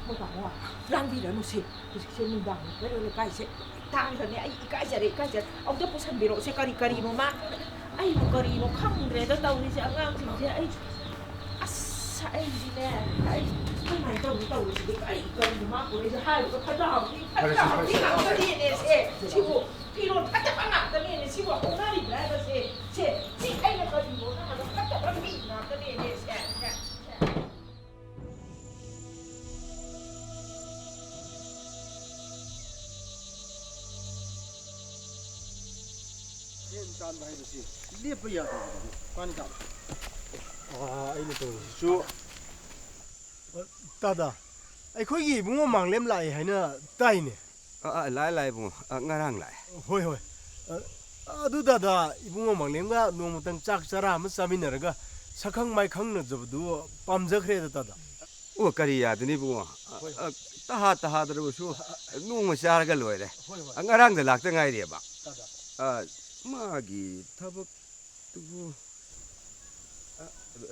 ꯃꯣꯏ ꯇꯥꯃꯣ, ꯂꯥꯡꯕꯤꯔꯅꯨꯁꯦ꯫ ꯍꯧꯖꯤꯛꯁꯦ ꯅꯨꯡꯗꯥꯡ ꯀꯩꯔꯣꯜ ꯂꯩꯀꯥꯏꯁꯦ ꯂꯣꯏ ꯇꯥꯡꯈ꯭ꯔꯅꯤ꯫ ꯑꯩ ꯏꯀꯥꯏꯖꯔꯦ, ꯏꯀꯥꯏꯖꯔꯦ꯫ ꯑꯝꯇ ꯄꯨꯁꯟꯕꯤꯔꯛꯎꯁꯦ꯫ ꯀꯔꯤ ꯀꯔꯤꯅꯣ ꯃꯥ, ꯑꯩꯕꯨ ꯀꯔꯤꯅꯣ ꯈꯪꯗ꯭ꯔꯦꯗ ꯇꯧꯔꯤꯁꯦ ꯑꯉꯥꯡꯁꯤꯡꯁꯦ꯫ ꯑꯩ, ꯑꯁ, ꯑꯩꯗꯤꯅꯦ, ꯑꯩ ꯀꯃꯥꯏꯅ ꯇꯧꯅꯤ ꯇꯧꯔꯤꯁꯤꯗꯤ? ꯀꯔꯤ ꯀꯔꯤꯅꯣ ꯃꯥ ꯄꯨꯔꯛꯏꯁꯦ? ꯍꯥꯏꯕꯒ ꯐꯠꯇ ꯍꯥꯎꯊꯤ, ꯐꯠꯇ ꯍꯥꯎꯊꯤ ꯉꯥꯛꯇꯅꯦꯅꯦ ꯁꯦ꯫ ꯁꯤꯕꯨ ꯐꯤꯔꯣꯜ ꯐꯠꯇꯕ ꯉꯥꯛꯇꯅꯦꯅꯦ ꯁꯤꯕꯨ ꯍꯧꯅꯔꯤꯕ꯭ꯔꯥ ꯍꯥꯏꯕꯁꯦ? ꯁꯦ, ꯁꯤ ꯑꯩꯅ ꯀꯔꯤꯅꯣ ꯍꯥꯏꯕ ꯐꯠꯇꯕ ꯃꯤ ꯉꯥꯛꯇꯅꯦꯅꯦ ꯁꯦ, ꯁꯦ꯫ ꯇꯥꯟꯕ ꯍꯥꯏꯕꯁꯤ ꯂꯦꯞꯄ ꯌꯥꯗꯕꯅꯤ꯫ ꯃꯥꯅꯤ ꯇꯥꯗ꯫ ꯑꯥ, ꯑꯩꯅ ꯇꯧꯔꯤꯁꯤꯁꯨ꯫ ꯇꯥꯗ, ꯑꯩꯈꯣꯏꯒꯤ ꯏꯕꯨꯡꯉꯣ ꯃꯥꯡꯂꯦꯝ ꯂꯥꯛꯑꯦ ꯍꯥꯏꯅ ꯇꯥꯏꯅꯦ꯫ ꯑ, ꯑ, ꯂꯥꯛꯑꯦ, ꯂꯥꯛꯑꯦ, ꯏꯕꯨꯡꯉꯣ꯫ ꯑ, ꯉꯔꯥꯡ ꯂꯥꯛꯑꯦ꯫ ꯍꯣꯏ, ꯍꯣꯏ꯫ ꯑ, ꯑꯗꯨ ꯇꯥꯗ, ꯏꯕꯨꯡꯉꯣ ꯃꯥꯡꯂꯦꯝꯒ ꯅꯣꯡꯃꯇꯪ ꯆꯥꯛ ꯆꯔꯥ ꯑꯃ ꯆꯥꯃꯤꯟꯅꯔꯒ ꯁꯛꯈꯪ ꯃꯥꯏꯈꯪꯅꯖꯕꯗꯨ ꯄꯥꯝꯖꯈ꯭ꯔꯦꯗ ꯇꯥꯗ꯫ ꯑꯣ, ꯀꯔꯤ ꯌꯥꯗꯅꯤ, ꯏꯕꯨꯡꯉꯣ? ꯍꯣꯏ꯫ ꯑ, ꯇꯍꯥ ꯇꯍꯥꯗ꯭ꯔꯕꯁꯨ ꯅꯣꯡꯃ ꯆꯥꯔꯒ ꯂꯣꯏꯔꯦ꯫ ꯍꯣꯏ, ꯍꯣꯏ꯫ ꯑ, ꯉꯔꯥꯡꯗ ꯂꯥꯛꯇ ꯉꯥꯏꯔꯤꯑꯕ꯫ ꯇꯥꯗ꯫ ꯑ, ꯃꯥꯒꯤ ꯊꯕꯛ ꯑꯗꯨꯕꯨ, ꯑ,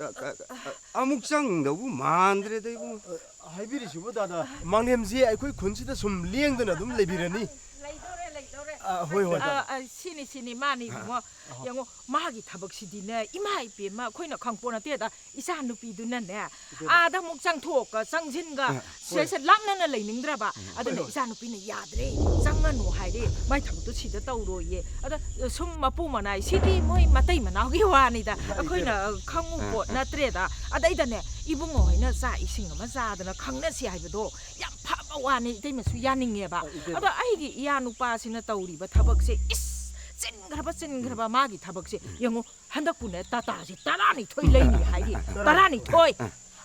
ꯑ, ꯑ, ꯑ, ꯑꯃꯨꯛ ꯆꯪꯗꯧꯕꯨ ꯃꯥꯟꯗ꯭ꯔꯦꯗ, ꯏꯕꯨꯡꯉꯣ꯫ ꯑ, ꯍꯥꯏꯕꯤꯔꯤꯁꯤꯕꯨ, ꯇꯥꯗ, ꯃꯥꯂꯦꯝꯁꯤ ꯑꯩꯈꯣꯏ ꯈꯨꯟꯁꯤꯗ ꯁꯨꯝ ꯂꯦꯡꯗꯅ ꯑꯗꯨꯝ ꯂꯩꯕꯤꯔꯅꯤ꯫ ꯂꯩꯗꯧꯔꯦ, ꯂꯩꯗꯧꯔꯦ꯫ ꯑ, ꯍꯣꯏ, ꯍꯣꯏ, ꯑ, ꯇꯥꯗ꯫ ꯑ, ꯁꯤꯅꯤ, ꯁꯤꯅꯤ, ꯃꯥꯅꯤ, ꯏꯕꯨꯡꯉꯣ꯫ ꯑ, ꯍꯣꯏ꯫ ꯌꯦꯡꯉꯣ, ꯃꯥꯒꯤ ꯊꯕꯛꯁꯤꯗꯤꯅꯦ, ꯏꯃꯥ ꯏꯄꯦꯝꯃ, ꯑꯩꯈꯣꯏꯅ ꯈꯪꯄꯣꯠ ꯅꯠꯇꯦꯗ꯫ ꯏꯆꯥꯅꯨꯄꯤꯗꯨꯅꯅꯦ, ꯏꯕꯦꯝꯃ꯫ ꯑꯥꯗ ꯑꯃꯨꯛ ꯆꯪꯊꯣꯛꯀ ꯆꯪꯁꯤꯟꯒ ꯑ, ꯍꯣꯏ꯫ ꯁꯤꯗꯩꯁꯤꯗ ꯂꯥꯞꯅꯅ ꯂꯩꯅꯤꯡꯗ꯭ꯔꯕ꯫ ꯎꯝ꯫ ꯑꯗꯨꯅ ꯍꯣꯏ, ꯍꯣꯏ꯫ ꯏꯆꯥꯅꯨꯄꯤꯅ ꯌꯥꯗ꯭ꯔꯦ, ꯆꯪꯉꯅꯨ ꯍꯥꯏꯔꯦ, ꯃꯥꯏ ꯊꯕꯛꯇꯣ ꯁꯤꯗ ꯇꯧꯔꯣꯏꯌꯦ꯫ ꯑꯗ ꯁꯨꯝ ꯃꯄꯨ ꯃꯅꯥꯏ, ꯁꯤꯗꯤ ꯃꯣꯏ ꯃꯇꯩ ꯃꯅꯥꯎꯒꯤ ꯋꯥꯅꯤꯗ, ꯏꯃꯥ ꯑꯩꯈꯣꯏꯅ ꯏꯕꯦꯝꯃ꯫ ꯈꯪꯉꯨ ꯑ, ꯄꯣꯠ ꯑ꯫ ꯅꯠꯇ꯭ꯔꯦꯗ꯫ ꯑꯗꯩꯗꯅꯦ, ꯏꯕꯨꯡꯉꯣ ꯍꯣꯏꯅ ꯆꯥꯛ ꯏꯁꯤꯡ ꯑꯃ ꯆꯥꯗꯅ ꯈꯪꯅꯁꯤ ꯍꯥꯏꯕꯗꯣ ꯌꯥꯝ ꯐꯕ ꯋꯥꯅꯤ, ꯏꯇꯩꯃꯁꯨ ꯌꯥꯅꯤꯡꯉꯦꯕ꯫ ꯑ, ꯏꯕꯦꯝꯃ꯫ ꯑꯗꯣ ꯑꯩꯒꯤ ꯏꯌꯥ ꯅꯨꯄꯥꯁꯤꯅ ꯇꯧꯔꯤꯕ ꯊꯕꯛꯁꯦ, ꯏꯁ, ꯆꯤꯟꯈ꯭ꯔꯕ, ꯆꯤꯟꯈ꯭ꯔꯕ ꯃꯥꯒꯤ ꯊꯕꯛꯁꯦ ꯌꯦꯡꯉꯨ꯫ ꯍꯟꯗꯛꯄꯨꯅꯦ, ꯇꯥꯇꯥꯁꯦ ꯇꯔꯥꯅꯤꯊꯣꯏ ꯂꯩꯅꯤ ꯍꯥꯏꯔꯤ꯫ ꯇꯔꯥꯅꯤꯊꯣꯏ꯫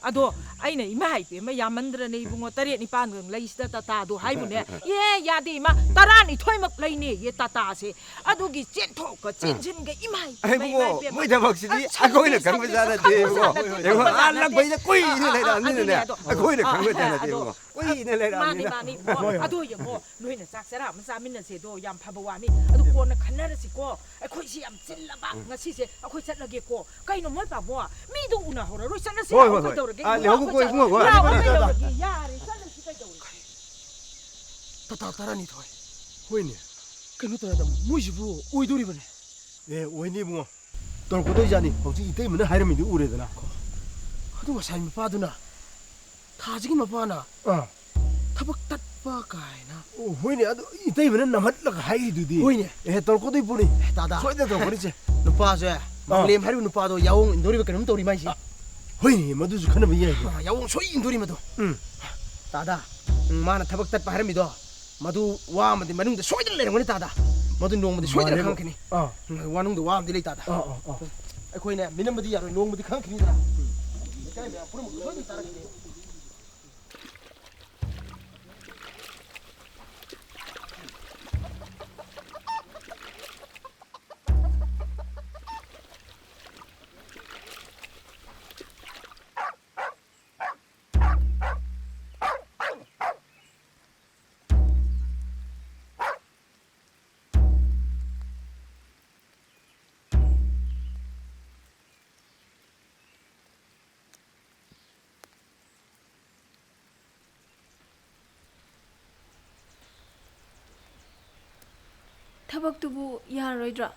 ꯑꯗꯣ ꯑꯩꯅ, "ꯏꯃꯥ ꯏꯕꯦꯝꯃ, ꯌꯥꯝꯃꯟꯗ꯭ꯔꯅꯦ ꯏꯕꯨꯡꯉꯣ, ꯇꯔꯦꯠ ꯅꯤꯄꯥꯟꯗꯪ ꯂꯩꯁꯤꯗ ꯇꯥꯇꯥꯗꯣ" ꯍꯥꯏꯕꯨꯅꯦ꯫ "ꯑꯦ, ꯌꯥꯗꯦ ꯏꯃꯥ, ꯇꯔꯥꯅꯤꯊꯣꯏꯃꯛ ꯂꯩꯅꯦꯌꯦ ꯇꯥꯇꯥꯁꯦ꯫ ꯑꯗꯨꯒꯤ ꯆꯦꯟꯊꯣꯛꯀ ꯆꯦꯟꯁꯤꯟꯒ ꯏꯃꯥ ꯏꯕꯦꯝꯃ, ꯑꯩꯕꯨ ꯏꯃꯥ ꯏꯕꯦꯝꯃ꯫ ꯃꯣꯏ ꯊꯕꯛꯁꯤꯗꯤ ꯑ, ꯑꯩꯈꯣꯏꯅ ꯁꯪꯗꯦ, ꯈꯪꯕ ꯁꯪꯗꯦ, ꯖꯥꯠ ꯅꯠꯇꯦ ꯈꯪꯕ ꯏꯕꯨꯡꯉꯣ꯫ ꯖꯥꯠ ꯅꯠꯇꯦ, ꯌꯦꯡꯉꯣ, ꯈꯪꯕ ꯑꯥ ꯖꯥꯠ ꯅꯠꯇꯦ꯫ ꯂꯝꯕꯩꯗ ꯀꯨꯏꯅ ꯑ, ꯑ, ꯂꯩꯔꯛꯑꯕꯅꯤꯅꯅꯦ, ꯑꯗꯨꯅꯦ ꯑꯗꯣ꯫ ꯑꯩꯈꯣꯏꯅ ꯑ, ꯈꯪꯕ ꯖꯥꯠ ꯃꯥꯅꯤ, ꯅꯠꯇꯦ ꯃꯥꯅꯤ, ꯏꯕꯨꯡꯉꯣ꯫ ꯏꯕꯨꯡꯉꯣ꯫ ꯀꯨꯏꯅ ꯂꯩꯔꯛꯑꯕꯅꯤꯅ꯫ ꯃꯥꯅꯤ, ꯃꯥꯅꯤ, ꯏꯕꯨꯡꯉꯣ꯫ ꯍꯣꯏ꯫ ꯑꯗꯣ ꯌꯦꯡꯉꯣ, ꯅꯣꯏꯅ ꯆꯥꯛ ꯆꯔꯥ ꯑꯃ ꯆꯥꯃꯤꯟꯅꯁꯦꯗꯣ ꯌꯥꯝ ꯐꯕ ꯋꯥꯅꯤ꯫ ꯑꯗꯨ ꯀꯣꯟꯅ ꯈꯟꯅꯔꯁꯤꯀꯣ꯫ ꯑꯩꯈꯣꯏꯁꯤ ꯌꯥꯝ ꯆꯤꯜꯂꯕ꯫ ꯎꯝ꯫ ꯉꯁꯤꯁꯦ ꯑꯩꯈꯣꯏ ꯆꯠꯂꯒꯦꯀꯣ꯫ ꯀꯩꯅꯣ ꯃꯣꯏ ꯄꯥꯕꯣ? ꯃꯤꯗꯣ ꯎꯅꯍꯧꯔꯔꯣꯏ꯫ ꯆꯠꯂꯁꯤ ꯍꯣꯏ, ꯂꯥꯛꯑꯣ, ꯍꯣꯏ, ꯍꯣꯏ꯫ ꯀꯩꯗꯧꯔꯒꯦ? ꯑꯥ, ꯂꯥꯛꯑꯣ, ꯂꯩꯍꯧꯕ ꯀꯣ, ꯏꯕꯨꯡꯉꯣ, ꯍꯣꯏ꯫ ꯂꯥꯛꯑꯣ, ꯍꯣꯏ, ꯍꯣꯏ꯫ ꯀꯩꯗꯧꯔꯒꯦ? ꯌꯥꯔꯦ, ꯆꯠꯂꯁꯤ ꯀꯩꯗꯧꯔꯒꯦ? ꯇꯥꯇꯥ ꯇꯔꯥꯅꯤꯊꯣꯏ꯫ ꯍꯣꯏꯅꯦ꯫ ꯀꯩꯅꯣ ꯇꯧꯔꯦꯗ, ꯃꯣꯏꯁꯤꯕꯨ ꯑꯣꯏꯗꯣꯔꯤꯕꯅꯦ꯫ ꯑꯦ, ꯑꯣꯏꯅꯤ, ꯏꯕꯨꯡꯉꯣ꯫ ꯇꯧꯔꯛꯀꯗꯣꯏꯖꯥꯠꯅꯤ꯫ ꯍꯧꯖꯤꯛ ꯏꯇꯩꯃꯅ ꯍꯥꯏꯔꯝꯃꯤꯗꯨ ꯎꯔꯦꯗꯅ꯫ ꯑꯗꯨ ꯉꯁꯥꯏ ꯃꯄꯥꯗꯨꯅ, ꯊꯥꯁꯤꯒꯤ ꯃꯄꯥꯅ ꯑꯥ꯫ ꯊꯕꯛ ꯇꯠꯄ ꯀꯥꯏꯅ꯫ ꯑꯣ, ꯍꯣꯏꯅꯦ, ꯑꯗꯨ ꯏꯇꯩꯃꯅ ꯅꯝꯍꯠꯂꯒ ꯍꯥꯏꯔꯤꯗꯨꯗꯤ꯫ ꯍꯣꯏꯅꯦ꯫ ꯑꯦ, ꯇꯧꯔꯛꯀꯗꯣꯏ ꯄꯣꯠꯅꯤ꯫ ꯑꯦ, ꯇꯥꯗ꯫ ꯁꯣꯏꯗꯅ ꯇꯧꯔꯛꯀꯅꯤꯁꯦ꯫ ꯅꯨꯄꯥꯁꯦ, ꯑꯥ꯫ ꯃꯥꯂꯦꯝ ꯍꯥꯏꯔꯤꯕ ꯅꯨꯄꯥꯗꯣ ꯌꯥꯑꯣꯡ ꯏꯟꯗꯣꯔꯤꯕ ꯀꯩꯅꯣꯝ ꯇꯧꯔꯤ ꯃꯥꯏꯁꯦ꯫ ꯑꯥ, ꯍꯣꯏꯅꯦ, ꯃꯗꯨꯁꯨ ꯈꯟꯅꯕ ꯌꯥꯏꯅꯦ꯫ ꯑꯥ, ꯌꯥꯑꯣꯡ ꯁꯣꯏ ꯏꯟꯗꯣꯔꯤ ꯃꯗꯣ꯫ ꯎꯝ꯫ ꯇꯥꯗ, ꯎꯝ, ꯃꯥꯅ ꯊꯕꯛ ꯇꯠꯄ ꯍꯥꯏꯔꯝꯃꯤꯗꯣ, ꯃꯗꯨ ꯋꯥ ꯑꯃꯗꯤ ꯃꯅꯨꯡꯗ ꯁꯣꯏꯗꯅ ꯂꯩꯔꯝꯒꯅꯤ ꯇꯥꯗ꯫ ꯃꯗꯨ ꯅꯣꯡꯃꯗꯤ ꯁꯣꯏꯗꯅ ꯃꯥꯅꯦꯕ꯫ ꯈꯪꯉꯛꯈꯤꯅꯤ꯫ ꯑꯥ꯫ ꯎꯝ, ꯋꯥꯅꯨꯡꯗ ꯋꯥ ꯑꯃꯗꯤ ꯂꯩꯇꯥꯗ꯫ ꯑꯥ, ꯑꯥ, ꯑꯥ꯫ ꯑꯩꯈꯣꯏꯅ ꯃꯤꯅꯝꯕꯗꯤ ꯌꯥꯔꯣꯏ, ꯅꯣꯡꯃꯗꯤ ꯈꯪꯉꯛꯈꯤꯅꯤꯗꯅ꯫ ꯂꯩꯀꯥꯏ ꯃꯌꯥꯝ ꯄꯨꯝꯅꯃꯛ ꯁꯣꯏꯗꯅ ꯇꯥꯔꯛꯈꯤꯅꯤ꯫ ꯊꯕꯛꯇꯨꯕꯨ ꯌꯥꯔꯣꯏꯗ꯭ꯔꯥ?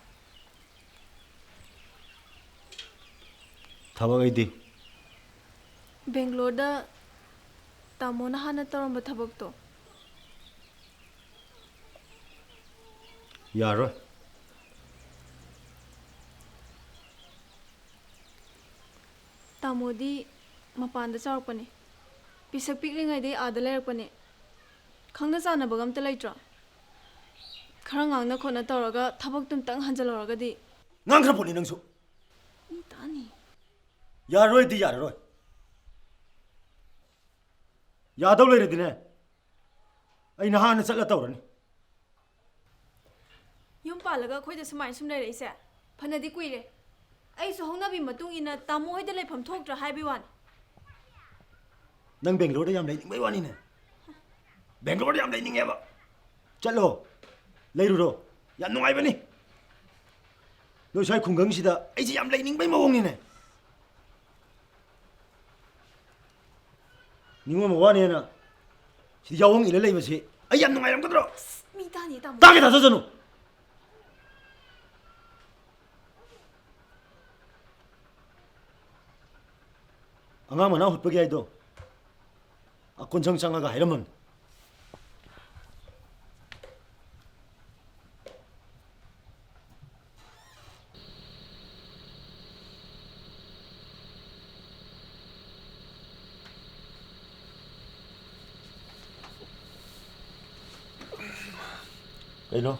ꯊꯕꯛ ꯑꯩꯗꯤ? ꯕꯦꯡꯒ꯭ꯂꯣꯔꯗ ꯇꯥꯃꯣꯅ ꯍꯥꯟꯅ ꯇꯧꯔꯝꯕ ꯊꯕꯛꯇꯣ꯫ ꯌꯥꯔꯣꯏ꯫ ꯇꯥꯃꯣꯗꯤ ꯃꯄꯥꯟꯗ ꯆꯥꯎꯔꯛꯄꯅꯦ꯫ ꯄꯤꯁꯛ ꯄꯤꯛꯂꯤꯉꯩꯗꯩ ꯑꯥꯗ ꯂꯩꯔꯛꯄꯅꯦ꯫ ꯈꯪꯅ ꯆꯥꯟꯅꯕꯒ ꯑꯝꯇ ꯂꯩꯇ꯭ꯔꯣ? ꯈꯔ ꯉꯥꯡꯅ ꯈꯣꯠꯅ ꯇꯧꯔꯒ ꯊꯕꯛꯇꯨꯝꯇꯪ ꯍꯟꯖꯜꯍꯧꯔꯒꯗꯤ꯫ ꯉꯥꯡꯈ꯭ꯔ ꯄꯣꯠꯅꯤ ꯅꯪꯁꯨ꯫ ꯃꯤ ꯇꯥꯅꯤ꯫ ꯌꯥꯔꯔꯣꯏꯗꯤ ꯌꯥꯔꯔꯣꯏ꯫ ꯌꯥꯗꯧ ꯂꯩꯔꯗꯤꯅꯦ, ꯑꯩ ꯅꯍꯥꯟꯅ ꯆꯠꯂ ꯇꯧꯔꯅꯤ꯫ ꯌꯨꯝ ꯄꯥꯜꯂꯒ ꯑꯩꯈꯣꯏꯗ ꯁꯨꯃꯥꯏꯅ ꯁꯨꯝ ꯂꯩꯔꯛꯏꯁꯦ ꯐꯅꯗꯤ ꯀꯨꯏꯔꯦ꯫ ꯑꯩꯁꯨ ꯍꯧꯅꯕꯤ ꯃꯇꯨꯡ ꯏꯟꯅ ꯇꯥꯃꯣ ꯍꯣꯏꯗ ꯂꯩꯐꯝ ꯊꯣꯛꯇ꯭ꯔꯥ ꯍꯥꯏꯕꯩ ꯋꯥꯅꯤ꯫ ꯅꯪ ꯕꯦꯡꯒ꯭ꯂꯣꯔꯗ ꯌꯥꯝ ꯂꯩꯅꯤꯡꯕꯩ ꯋꯥꯅꯤꯅꯦ꯫ ꯕꯦꯡꯒ꯭ꯂꯣꯔꯗ ꯌꯥꯝ ꯂꯩꯅꯤꯡꯉꯦꯕ꯫ ꯆꯠꯂꯣ, ꯂꯩꯔꯨꯔꯣ, ꯌꯥꯝ ꯅꯨꯡꯉꯥꯏꯕꯅꯤ꯫ ꯅꯣꯏ ꯁ꯭ꯋꯥꯏ ꯈꯨꯡꯒꯪꯁꯤꯗ ꯑꯩꯁꯦ ꯌꯥꯝ ꯂꯩꯅꯤꯡꯕꯩ ꯃꯑꯣꯡꯅꯤꯅꯦ꯫ ꯅꯤꯉꯣꯜ ꯃꯋꯥꯅꯦꯅ ꯁꯤꯗ ꯌꯥꯑꯣꯡ ꯏꯜꯂ ꯂꯩꯕꯁꯤ ꯑꯩ ꯌꯥꯝ ꯅꯨꯡꯉꯥꯏꯔꯝꯒꯗ꯭ꯔꯣ? ꯑꯁ, ꯃꯤ ꯇꯥꯅꯤ, ꯇꯥꯃꯣ꯫ ꯇꯥꯒꯦ ꯇꯥꯖꯁꯅꯨ꯫ ꯑꯉꯥꯡ ꯃꯅꯥ ꯍꯨꯠꯄꯒꯤ ꯍꯥꯏꯗꯣ, ꯑꯀꯣꯟꯁꯪ ꯆꯪꯉꯒ ꯍꯥꯏꯔꯝꯃꯝꯅꯤ꯫ ꯀꯩꯅꯣ?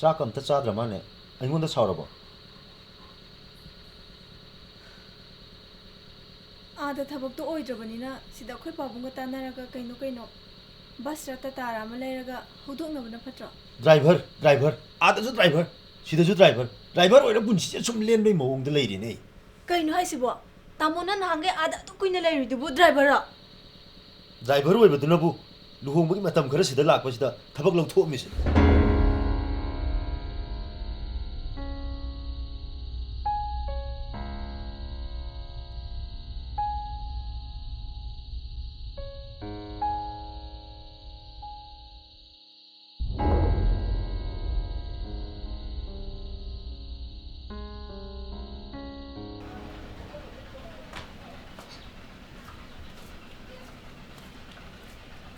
ꯆꯥꯛ ꯑꯝꯇ ꯆꯥꯗ꯭ꯔ ꯃꯥꯜꯂꯦ꯫ ꯑꯩꯉꯣꯟꯗ ꯁꯥꯎꯔꯕꯣ? ꯑꯥꯗ ꯊꯕꯛꯇꯣ ꯑꯣꯏꯗ꯭ꯔꯕꯅꯤꯅ ꯁꯤꯗ ꯑꯩꯈꯣꯏ ꯄꯥꯕꯨꯡꯒ ꯇꯥꯟꯅꯔꯒ ꯀꯩꯅꯣ ꯀꯩꯅꯣ ꯕꯁꯔ ꯇꯇꯥꯔ ꯑꯃ ꯂꯩꯔꯒ ꯍꯧꯗꯣꯛꯅꯕꯅ ꯐꯠꯇ꯭ꯔꯣ? ꯗ꯭ꯔꯥꯏꯚꯔ, ꯗ꯭ꯔꯥꯏꯚꯔ, ꯑꯥꯗꯁꯨ ꯗ꯭ꯔꯥꯏꯚꯔ, ꯁꯤꯗꯁꯨ ꯗ꯭ꯔꯥꯏꯚꯔ, ꯗ꯭ꯔꯥꯏꯚꯔ ꯑꯣꯏꯔ ꯄꯨꯟꯁꯤꯁꯦ ꯁꯨꯝ ꯂꯦꯟꯕꯩ ꯃꯑꯣꯡꯗ ꯂꯩꯔꯦꯅꯦ꯫ ꯀꯩꯅꯣ ꯍꯥꯏꯁꯤꯕꯣ? ꯇꯥꯃꯣꯅ ꯅꯍꯥꯟꯈꯩ ꯑꯥꯗ ꯑꯗꯨꯛ ꯀꯨꯏꯅ ꯂꯩꯔꯨꯏꯗꯨꯕꯨ ꯗ꯭ꯔꯥꯏꯚꯔꯔꯣ? ꯗ꯭ꯔꯥꯏꯚꯔ ꯑꯣꯏꯕꯗꯨꯅꯕꯨ ꯂꯨꯍꯣꯡꯕꯒꯤ ꯃꯇꯝ ꯈꯔ ꯁꯤꯗ ꯂꯥꯛꯄꯁꯤꯗ ꯊꯕꯛ ꯂꯧꯊꯣꯛꯑꯝꯃꯤꯁꯤꯅꯤ꯫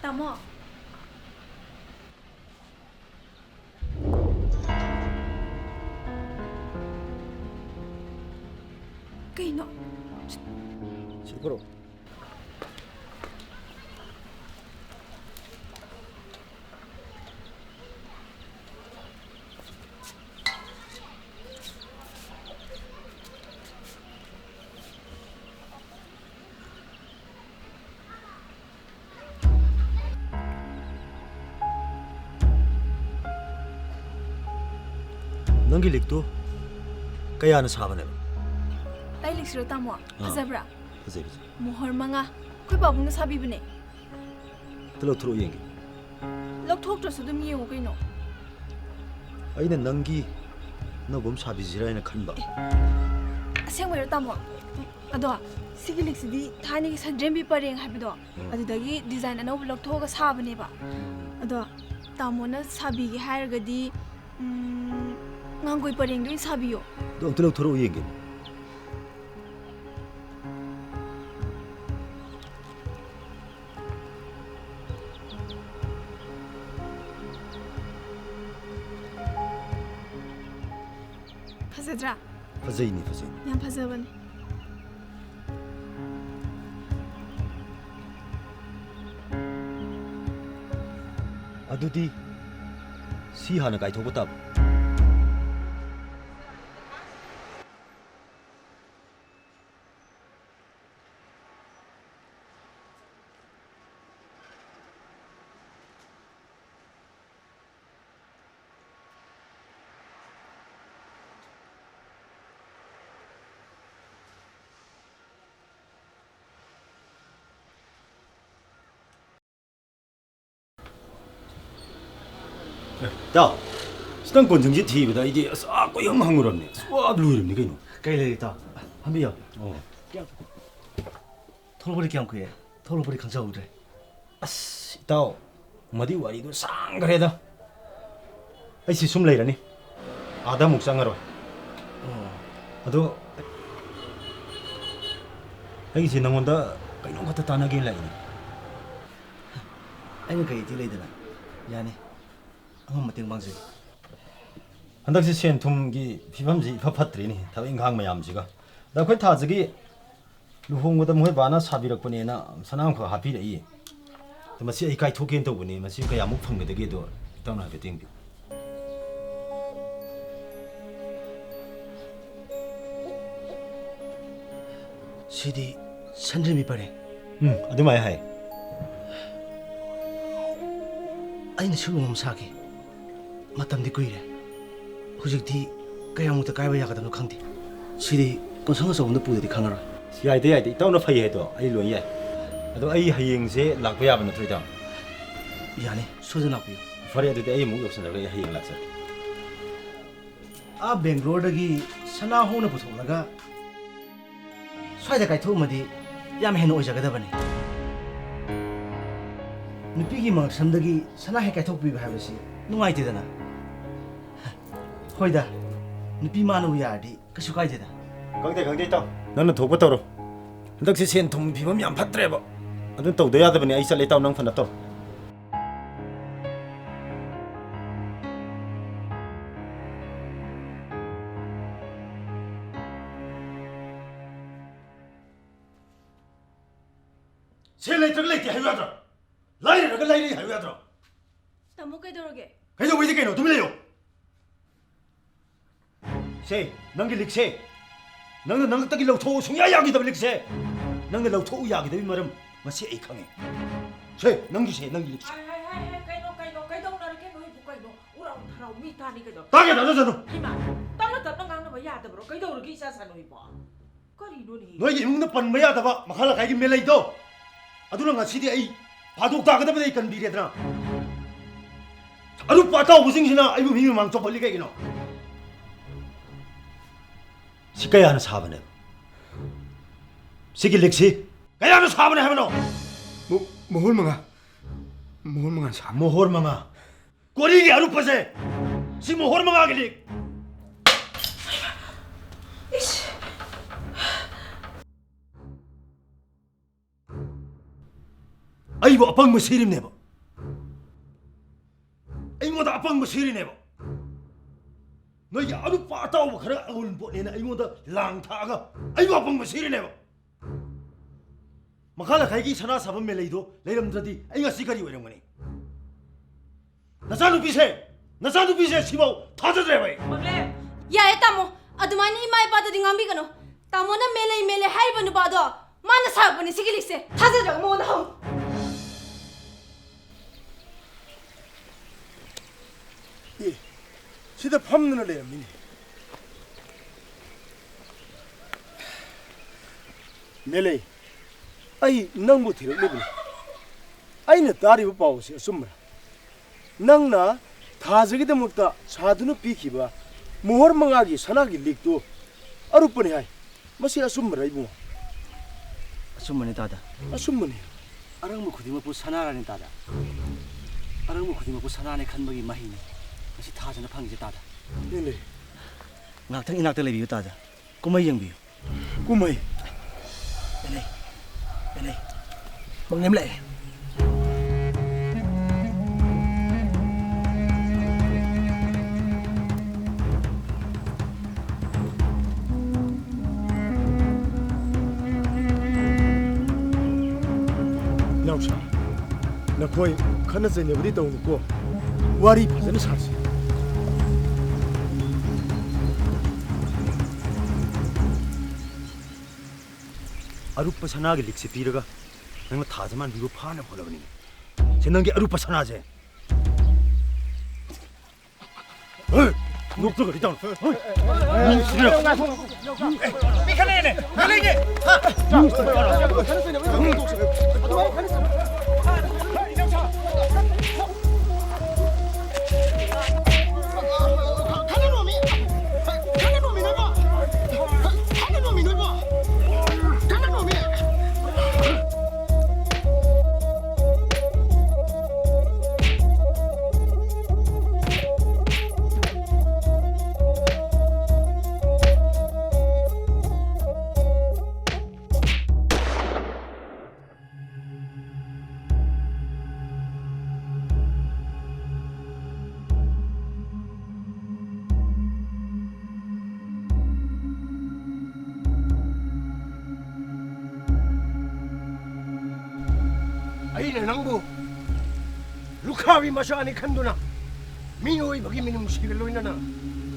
ꯇꯥꯃꯣ꯫ ꯀꯩꯅꯣ? ꯁꯤ ꯎꯈ꯭ꯔꯣ꯫ ꯅꯪꯒꯤ ꯂꯤꯛꯇꯨ ꯀꯌꯥꯅ ꯁꯥꯕꯅꯦꯕ? ꯑꯩ ꯂꯤꯛꯁꯤꯔꯣ, ꯇꯥꯃꯣ? ꯑꯥ꯫ ꯐꯖꯕ꯭ꯔꯥ? ꯐꯖꯩ, ꯐꯖꯩ꯫ ꯃꯣꯍꯣꯔ ꯃꯉꯥ꯫ ꯑꯩꯈꯣꯏ ꯄꯥꯕꯨꯡꯅ ꯁꯥꯕꯤꯕꯅꯦ꯫ ꯑꯝꯇ ꯂꯧꯊꯣꯔꯛꯑꯣ ꯌꯦꯡꯒꯦ꯫ ꯂꯧꯊꯣꯛꯇ꯭ꯔꯁꯨ ꯑꯗꯨꯝ ꯌꯦꯡꯉꯨ ꯀꯩꯅꯣ꯫ ꯑꯩꯅ ꯅꯪꯒꯤ ꯑꯅꯧꯕ ꯑꯃ ꯁꯥꯕꯤꯁꯤꯔꯥ ꯍꯥꯏꯅ ꯈꯟꯕ꯫ ꯑꯦ, ꯑꯁꯦꯡꯕꯩꯔꯣ, ꯇꯥꯃꯣ? ꯑꯗꯣ ꯁꯤꯒꯤ ꯂꯤꯛꯁꯤꯗꯤ ꯊꯥꯏꯅꯒꯤ ꯁꯟꯗ꯭ꯔꯦꯝꯕꯤ ꯄꯔꯦꯡ ꯍꯥꯏꯕꯗꯣ, ꯎꯝ꯫ ꯑꯗꯨꯗꯒꯤ ꯗꯤꯖꯥꯏꯟ ꯑꯅꯧꯕ ꯂꯧꯊꯣꯛꯑꯒ ꯁꯥꯕꯅꯦꯕ꯫ ꯎꯝ꯫ ꯑꯗꯣ ꯇꯥꯃꯣꯅ ꯁꯥꯕꯤꯒꯦ ꯍꯥꯏꯔꯒꯗꯤ, ꯎꯝ, ꯉꯥꯡꯒꯣꯏ ꯄꯔꯦꯡꯗꯣ ꯑꯣꯏꯅ ꯁꯥꯕꯤꯌꯣ꯫ ꯑꯗꯣ ꯑꯝꯇ ꯂꯧꯊꯣꯔꯛꯑꯣ ꯌꯦꯡꯒꯦꯅꯦ꯫ ꯐꯖꯗ꯭ꯔꯥ? ꯐꯖꯩꯅꯦ, ꯐꯖꯩꯅꯦ꯫ ꯌꯥꯝ ꯐꯖꯕꯅꯦ꯫ ꯑꯗꯨꯗꯤ ꯁꯤ ꯍꯥꯟꯅ ꯀꯥꯏꯊꯣꯛꯄ ꯇꯥꯕ꯫ ꯏꯇꯥꯎ, ꯑꯁ, ꯅꯪ ꯀꯣꯟꯖꯪꯁꯤ ꯊꯤꯕꯗ ꯑꯩꯗꯤ ꯑꯁ ꯑꯥ ꯀꯣꯏꯍꯪ ꯍꯪꯉꯨꯔꯕꯅꯤ꯫ ꯑꯁ, ꯋꯥꯕ ꯂꯣꯏꯔꯕꯅꯤ ꯀꯩꯅꯣ꯫ ꯀꯩ ꯂꯩꯔꯦ ꯏꯇꯥꯎ? ꯐꯝꯕꯤꯌꯣ꯫ ꯑꯣ꯫ ꯊꯣꯛꯂꯛꯄꯗꯤ ꯀꯌꯥꯝ ꯀꯨꯏꯔꯦ? ꯊꯣꯛꯂꯛꯄꯗꯤ ꯈꯪꯖꯍꯧꯗ꯭ꯔꯦ꯫ ꯑꯁ, ꯏꯇꯥꯎ, ꯃꯗꯨꯏ ꯋꯥꯔꯤꯗꯣ ꯁꯥꯡꯈ꯭ꯔꯦꯗ꯫ ꯑꯩꯁꯤ ꯁꯨꯝ ꯂꯩꯔꯅꯤ꯫ ꯑꯥꯗ ꯑꯃꯨꯛ ꯆꯪꯉꯔꯣꯏ꯫ ꯑꯣ꯫ ꯑꯗꯣ ꯑꯩꯒꯤꯁꯦ ꯅꯉꯣꯟꯗ ꯀꯩꯅꯣꯝ ꯈꯛꯇ ꯇꯥꯟꯅꯒꯦꯅ ꯂꯥꯛꯏꯅꯦ꯫ ꯑꯩꯅ ꯀꯩꯗꯤ ꯂꯩꯗꯅ? ꯌꯥꯅꯤ꯫ ꯑꯉꯝꯕ ꯃꯇꯦꯡ ꯄꯥꯡꯖꯒꯦ꯫ ꯍꯟꯗꯛꯁꯤ ꯁꯦꯟ ꯊꯨꯝꯒꯤ ꯐꯤꯕꯝꯁꯤ ꯏꯐ ꯐꯠꯇ꯭ꯔꯦꯅꯦ, ꯊꯕꯛ ꯏꯪꯈꯥꯡ ꯃꯌꯥꯝꯁꯤꯒ꯫ ꯑꯗ ꯑꯩꯈꯣꯏ ꯊꯥꯁꯤꯒꯤ ꯂꯨꯍꯣꯡꯕꯗ ꯃꯈꯣꯏ ꯕꯥꯅ ꯁꯥꯕꯤꯔꯛꯄꯅꯦꯅ ꯁꯅꯥ ꯑꯃꯈꯛ ꯍꯥꯞꯄꯤꯔꯛꯏ꯫ ꯑꯗ ꯃꯁꯤ ꯑꯩ ꯀꯥꯏꯊꯣꯛꯀꯦꯅ ꯇꯧꯕꯅꯦ, ꯃꯁꯤ ꯀꯌꯥꯃꯨꯛ ꯐꯪꯒꯗꯒꯦꯗꯣ ꯏꯇꯥꯎꯅ ꯍꯥꯏꯐꯦꯠ ꯌꯦꯡꯕꯤꯌꯨ꯫ ꯁꯤꯗꯤ ꯁꯟꯗ꯭ꯔꯦꯝꯕꯤ ꯄꯔꯦꯡ꯫ ꯎꯝ, ꯑꯗꯨꯃꯥꯏꯅ ꯍꯥꯏ꯫ ꯑꯩꯅ ꯁꯤꯒꯨꯝꯕ ꯑꯃ ꯁꯥꯈꯤ꯫ ꯃꯇꯝꯗꯤ ꯀꯨꯏꯔꯦ꯫ ꯍꯧꯖꯤꯛꯇꯤ ꯀꯌꯥꯃꯨꯛꯇ ꯀꯥꯏꯕ ꯌꯥꯒꯗꯕꯅꯣ ꯈꯪꯗꯦ꯫ ꯁꯤꯗꯤ ꯀꯣꯟꯁꯪ ꯑꯆꯧꯕꯗ ꯄꯨꯗꯗꯤ ꯈꯪꯉꯔꯣꯏ꯫ ꯌꯥꯏꯗ, ꯌꯥꯏꯗ꯫ ꯏꯇꯥꯎꯅ ꯐꯩ ꯍꯥꯏꯗꯣ ꯑꯩ ꯂꯣꯏ ꯌꯥꯏ꯫ ꯑꯗꯣ ꯑꯩ ꯍꯌꯦꯡꯁꯦ ꯂꯥꯛꯄ ꯌꯥꯕ ꯅꯠꯇ꯭ꯔꯣ, ꯏꯇꯥꯎ? ꯌꯥꯅꯤ, ꯁꯣꯏꯗꯅ ꯂꯥꯛꯄꯤꯌꯨ꯫ ꯐꯔꯦ, ꯑꯗꯨꯗꯤ ꯑꯩ ꯑꯃꯨꯛ ꯌꯧꯁꯜꯂꯒ ꯑꯩ ꯍꯌꯦꯡ ꯂꯥꯛꯆꯔꯒꯦ꯫ ꯑꯥ ꯕꯦꯡꯒ꯭ꯂꯣꯔꯗꯒꯤ ꯁꯅꯥ ꯍꯣꯡꯅ ꯄꯨꯊꯣꯛꯂꯒ ꯁ꯭ꯋꯥꯏꯗ ꯀꯥꯏꯊꯣꯛꯑꯝꯃꯗꯤ ꯌꯥꯝ ꯍꯦꯟꯅ ꯑꯣꯏꯖꯒꯗꯕꯅꯤ꯫ ꯅꯨꯄꯤꯒꯤ ꯃꯉꯛꯁꯝꯗꯒꯤ ꯁꯅꯥ ꯍꯦꯛ ꯀꯥꯏꯊꯣꯛꯄꯤꯕ ꯍꯥꯏꯕꯁꯤ ꯅꯨꯡꯉꯥꯏꯇꯦꯗꯅ꯫ ꯍꯣꯏꯗ, ꯅꯨꯄꯤ ꯃꯥꯅꯕꯨ ꯌꯥꯔꯗꯤ ꯀꯩꯁꯨ ꯀꯥꯏꯗꯦꯗ꯫ ꯈꯪꯗꯦ, ꯈꯪꯗꯦ, ꯏꯇꯥꯎ꯫ ꯅꯪꯅ ꯊꯣꯛꯄ ꯇꯧꯔꯣ꯫ ꯍꯟꯗꯛꯁꯤ ꯁꯦꯟ ꯊꯨꯝ ꯐꯤꯕꯝ ꯌꯥꯝ ꯐꯠꯇ꯭ꯔꯦꯕ꯫ ꯑꯗꯨꯝ ꯇꯧꯗ ꯌꯥꯗꯕꯅꯤ꯫ ꯑꯩ ꯆꯠꯂꯦ, ꯏꯇꯥꯎ, ꯅꯪ ꯐꯅ ꯇꯧꯔꯣ꯫ ꯁꯦꯜ ꯂꯩꯇ꯭ꯔꯒ ꯂꯩꯇꯦ ꯍꯥꯏꯌꯨ ꯌꯥꯗ꯭ꯔꯣ? ꯂꯥꯏꯔꯔꯒ ꯂꯥꯏꯔꯩ ꯍꯥꯏꯌꯨ ꯌꯥꯗ꯭ꯔꯣ? ꯇꯥꯃꯣ, ꯀꯩꯗꯧꯔꯒꯦ? ꯀꯩꯗꯧꯕꯩꯗꯤ ꯀꯩꯅꯣ? ꯇꯨꯃꯤꯟ ꯂꯩꯌꯣ꯫ ꯁꯦ, ꯅꯪꯒꯤ ꯂꯤꯛꯁꯦ꯫ ꯅꯪꯅ ꯅꯉꯛꯇꯒꯤ ꯂꯧꯊꯣꯛꯎ ꯁꯨꯡꯌꯥ ꯌꯥꯈꯤꯗꯕ ꯂꯤꯛꯁꯦ꯫ ꯅꯪꯅ ꯂꯧꯊꯣꯛꯎ ꯌꯥꯈꯤꯗꯕꯒꯤ ꯃꯔꯝ ꯉꯁꯤ ꯑꯩ ꯈꯪꯉꯦ꯫ ꯁꯦ, ꯅꯪꯒꯤꯁꯦ, ꯅꯪꯒꯤ ꯂꯤꯛꯁꯦ꯫ ꯍꯥꯏ, ꯍꯥꯏ, ꯍꯥꯏ, ꯍꯥꯏ, ꯀꯩꯅꯣ, ꯀꯩꯅꯣ, ꯀꯩꯗꯧꯅꯔꯒꯦ ꯅꯣꯏꯕꯨ ꯀꯩꯅꯣ? ꯎꯔꯥꯎ ꯊꯔꯥꯎ ꯃꯤ ꯇꯥꯅꯤ ꯀꯩꯗꯧ? ꯇꯥꯒꯦ, ꯇꯥꯖꯁꯅꯨ꯫ ꯏꯃꯥ, ꯇꯞꯅ ꯇꯞꯅ ꯉꯥꯡꯅꯕ ꯌꯥꯗꯕ꯭ꯔꯣ? ꯀꯩꯗꯧꯔꯒꯦ ꯏꯆꯥ ꯁꯥꯅꯨ ꯏꯕꯣ? ꯀꯔꯤꯅꯣꯅꯦ? ꯅꯣꯏꯒꯤ ꯏꯃꯨꯡꯗ ꯄꯟꯕ ꯌꯥꯗꯕ ꯃꯈꯥ ꯂꯩꯀꯥꯏꯒꯤ ꯃꯦꯂꯩꯗꯣ, ꯑꯗꯨꯅ ꯉꯁꯤꯗꯤ ꯑꯩ ꯐꯥꯗꯣꯛ ꯇꯥꯒꯗꯕꯗꯤ ꯑꯩ ꯀꯟꯕꯤꯔꯦꯗꯅ꯫ ꯑꯔꯨꯞꯄ ꯑꯇꯥꯎꯕꯁꯤꯡꯁꯤꯅ ꯑꯩꯕꯨ ꯃꯤ ꯃꯃꯥꯡ ꯆꯣꯡꯍꯜꯂꯤ ꯀꯩꯒꯤꯅꯣ? ꯁꯤ ꯀꯌꯥꯅ ꯁꯥꯕꯅꯦꯕ? ꯁꯤꯒꯤ ꯂꯤꯛꯁꯤ ꯀꯌꯥꯅ ꯁꯥꯕꯅꯦ ꯍꯥꯏꯕꯅꯣ? ꯃꯣ-, ꯃꯣꯍꯣꯔ ꯃꯉꯥ꯫ ꯃꯣꯍꯣꯔ ꯃꯉꯥ ꯁꯥ-, ꯃꯣꯍꯣꯔ ꯃꯉꯥ꯫ ꯀꯣꯔꯤꯒꯤ ꯑꯔꯨꯞꯄꯁꯦ! ꯁꯤ ꯃꯣꯍꯣꯔ ꯃꯉꯥꯒꯤ ꯂꯤꯛ! ꯏꯁ! ꯑꯩꯕꯨ ꯑꯄꯪꯕ ꯁꯤꯔꯤꯕꯅꯦꯕ꯫ ꯑꯩꯉꯣꯟꯗ ꯑꯄꯪꯕ ꯁꯤꯔꯤꯅꯦꯕ꯫ ꯅꯣꯏꯒꯤ ꯑꯔꯨꯞꯄ ꯑꯇꯥꯎꯕ ꯈꯔ ꯑꯎꯟꯄꯣꯠꯅꯦꯅ ꯑꯩꯉꯣꯟꯗ ꯂꯥꯡ ꯊꯥꯛꯑꯒ ꯑꯩꯕꯨ ꯑꯄꯪꯕ ꯁꯤꯔꯤꯅꯦꯕ꯫ ꯃꯈꯥ ꯂꯩꯀꯥꯏꯒꯤ ꯁꯅꯥ ꯁꯥꯕ ꯃꯦꯂꯩꯗꯣ ꯂꯩꯔꯝꯗ꯭ꯔꯗꯤ ꯑꯩ ꯉꯁꯤ ꯀꯔꯤ ꯑꯣꯏꯔꯝꯒꯅꯤ? ꯅꯆꯥꯅꯨꯄꯤꯁꯦ, ꯅꯆꯥꯅꯨꯄꯤꯁꯦ ꯁꯤꯐꯥꯎ ꯊꯥꯖꯗ꯭ꯔꯦꯕ ꯑꯩ꯫ ꯌꯥꯔꯦ ꯇꯥꯃꯣ, ꯑꯗꯨꯃꯥꯏꯅ ꯏꯃꯥ ꯏꯄꯥꯗꯗꯤ ꯉꯥꯡꯕꯤꯒꯅꯨ꯫ ꯇꯥꯃꯣꯅ ꯃꯦꯂꯩ ꯃꯦꯂꯩ ꯍꯥꯏꯔꯤꯕ ꯅꯨꯄꯥꯗꯣ ꯃꯥꯅ ꯁꯥꯔꯛꯄꯅꯤ ꯁꯤꯒꯤ ꯂꯤꯛꯁꯦ꯫ ꯊꯥꯖꯗ꯭ꯔꯒ ꯃꯉꯣꯟꯗ ꯍꯪꯉꯨ꯫ ꯑꯦ, ꯁꯤꯗ ꯐꯝꯗꯨꯅ ꯂꯩꯔꯝꯃꯤꯅꯦ꯫ ꯃꯦꯂꯩ, ꯑꯩ ꯅꯪꯕꯨ ꯊꯤꯔꯛꯂꯤꯕꯅꯤ꯫ ꯑꯩꯅ ꯇꯥꯔꯤꯕ ꯄꯥꯎ ꯑꯁꯤ ꯑꯆꯨꯝꯕꯔꯥ? ꯅꯪꯅ ꯊꯥꯖꯒꯤꯗꯃꯛꯇ ꯁꯥꯗꯨꯅ ꯄꯤꯈꯤꯕ ꯃꯣꯍꯣꯔ ꯃꯉꯥꯒꯤ ꯁꯅꯥꯒꯤ ꯂꯤꯛꯇꯨ ꯑꯔꯨꯞꯄꯅꯤ ꯍꯥꯏ꯫ ꯃꯁꯤ ꯑꯆꯨꯝꯕꯔꯥ, ꯏꯕꯨꯡꯉꯣ? ꯑꯆꯨꯝꯕꯅꯤ, ꯇꯥꯗ꯫ ꯑꯆꯨꯝꯕꯅꯤ꯫ ꯑꯔꯪꯕ ꯈꯨꯗꯤꯡꯃꯛꯄꯨ ꯁꯅꯥꯔꯥꯅꯤ, ꯇꯥꯗ꯫ ꯑꯔꯪꯕ ꯈꯨꯗꯤꯡꯃꯛꯄꯨ ꯁꯅꯥꯅꯤ ꯈꯟꯕꯒꯤ ꯃꯍꯩꯅꯤ ꯉꯁꯤ ꯊꯥꯖꯅ ꯐꯪꯉꯤꯁꯦ, ꯇꯥꯗ꯫ ꯏꯅꯦ꯫ ꯉꯥꯛꯇꯪ ꯏꯅꯥꯛꯇ ꯂꯩꯕꯤꯌꯨ, ꯇꯥꯗ꯫ ꯀꯨꯝꯍꯩ ꯌꯦꯡꯕꯤꯌꯨ꯫ ꯀꯨꯝꯍꯩ? ꯏꯅꯦ, ꯏꯅꯦ, ꯃꯪꯂꯦꯝ ꯂꯥꯛꯑꯦ꯫ ꯏꯅꯥꯎꯁꯥ, ꯅꯈꯣꯏ ꯈꯠꯅ ꯆꯩꯅꯕꯗꯤ ꯇꯧꯅꯨꯀꯣ꯫ ꯋꯥꯔꯤ ꯐꯖꯅ ꯁꯥꯁꯤ꯫ ꯑꯔꯨꯞꯄ ꯁꯅꯥꯒꯤ ꯂꯤꯛꯁꯦ ꯄꯤꯔꯒ ꯅꯪꯅ ꯊꯥꯖ ꯃꯥꯟꯕꯤꯕꯨ ꯐꯥꯅꯕ ꯍꯣꯠꯅꯕꯅꯤꯅꯦ꯫ ꯁꯤ ꯅꯪꯒꯤ ꯑꯔꯨꯞꯄ ꯁꯅꯥꯁꯦ꯫ ꯍꯦ! ꯅꯣꯛꯇ꯭ꯔꯒꯗꯤ ꯇꯧꯅꯨ꯫ ꯍꯦ! ꯅꯨꯡꯁꯤꯔꯦ꯫ ꯄꯤꯈꯠꯂꯛꯑꯦꯅꯦ! ꯄꯤꯈꯠꯂꯛꯑꯦꯅꯦ! ꯍꯥ! ꯑꯩꯅ ꯅꯪꯕꯨ ꯂꯨꯈꯥꯕꯤ ꯃꯆꯥꯅꯤ ꯈꯟꯗꯨꯅ ꯃꯤꯑꯣꯏꯕꯒꯤ ꯃꯤꯅꯨꯡꯁꯤꯒ ꯂꯣꯏꯅꯅ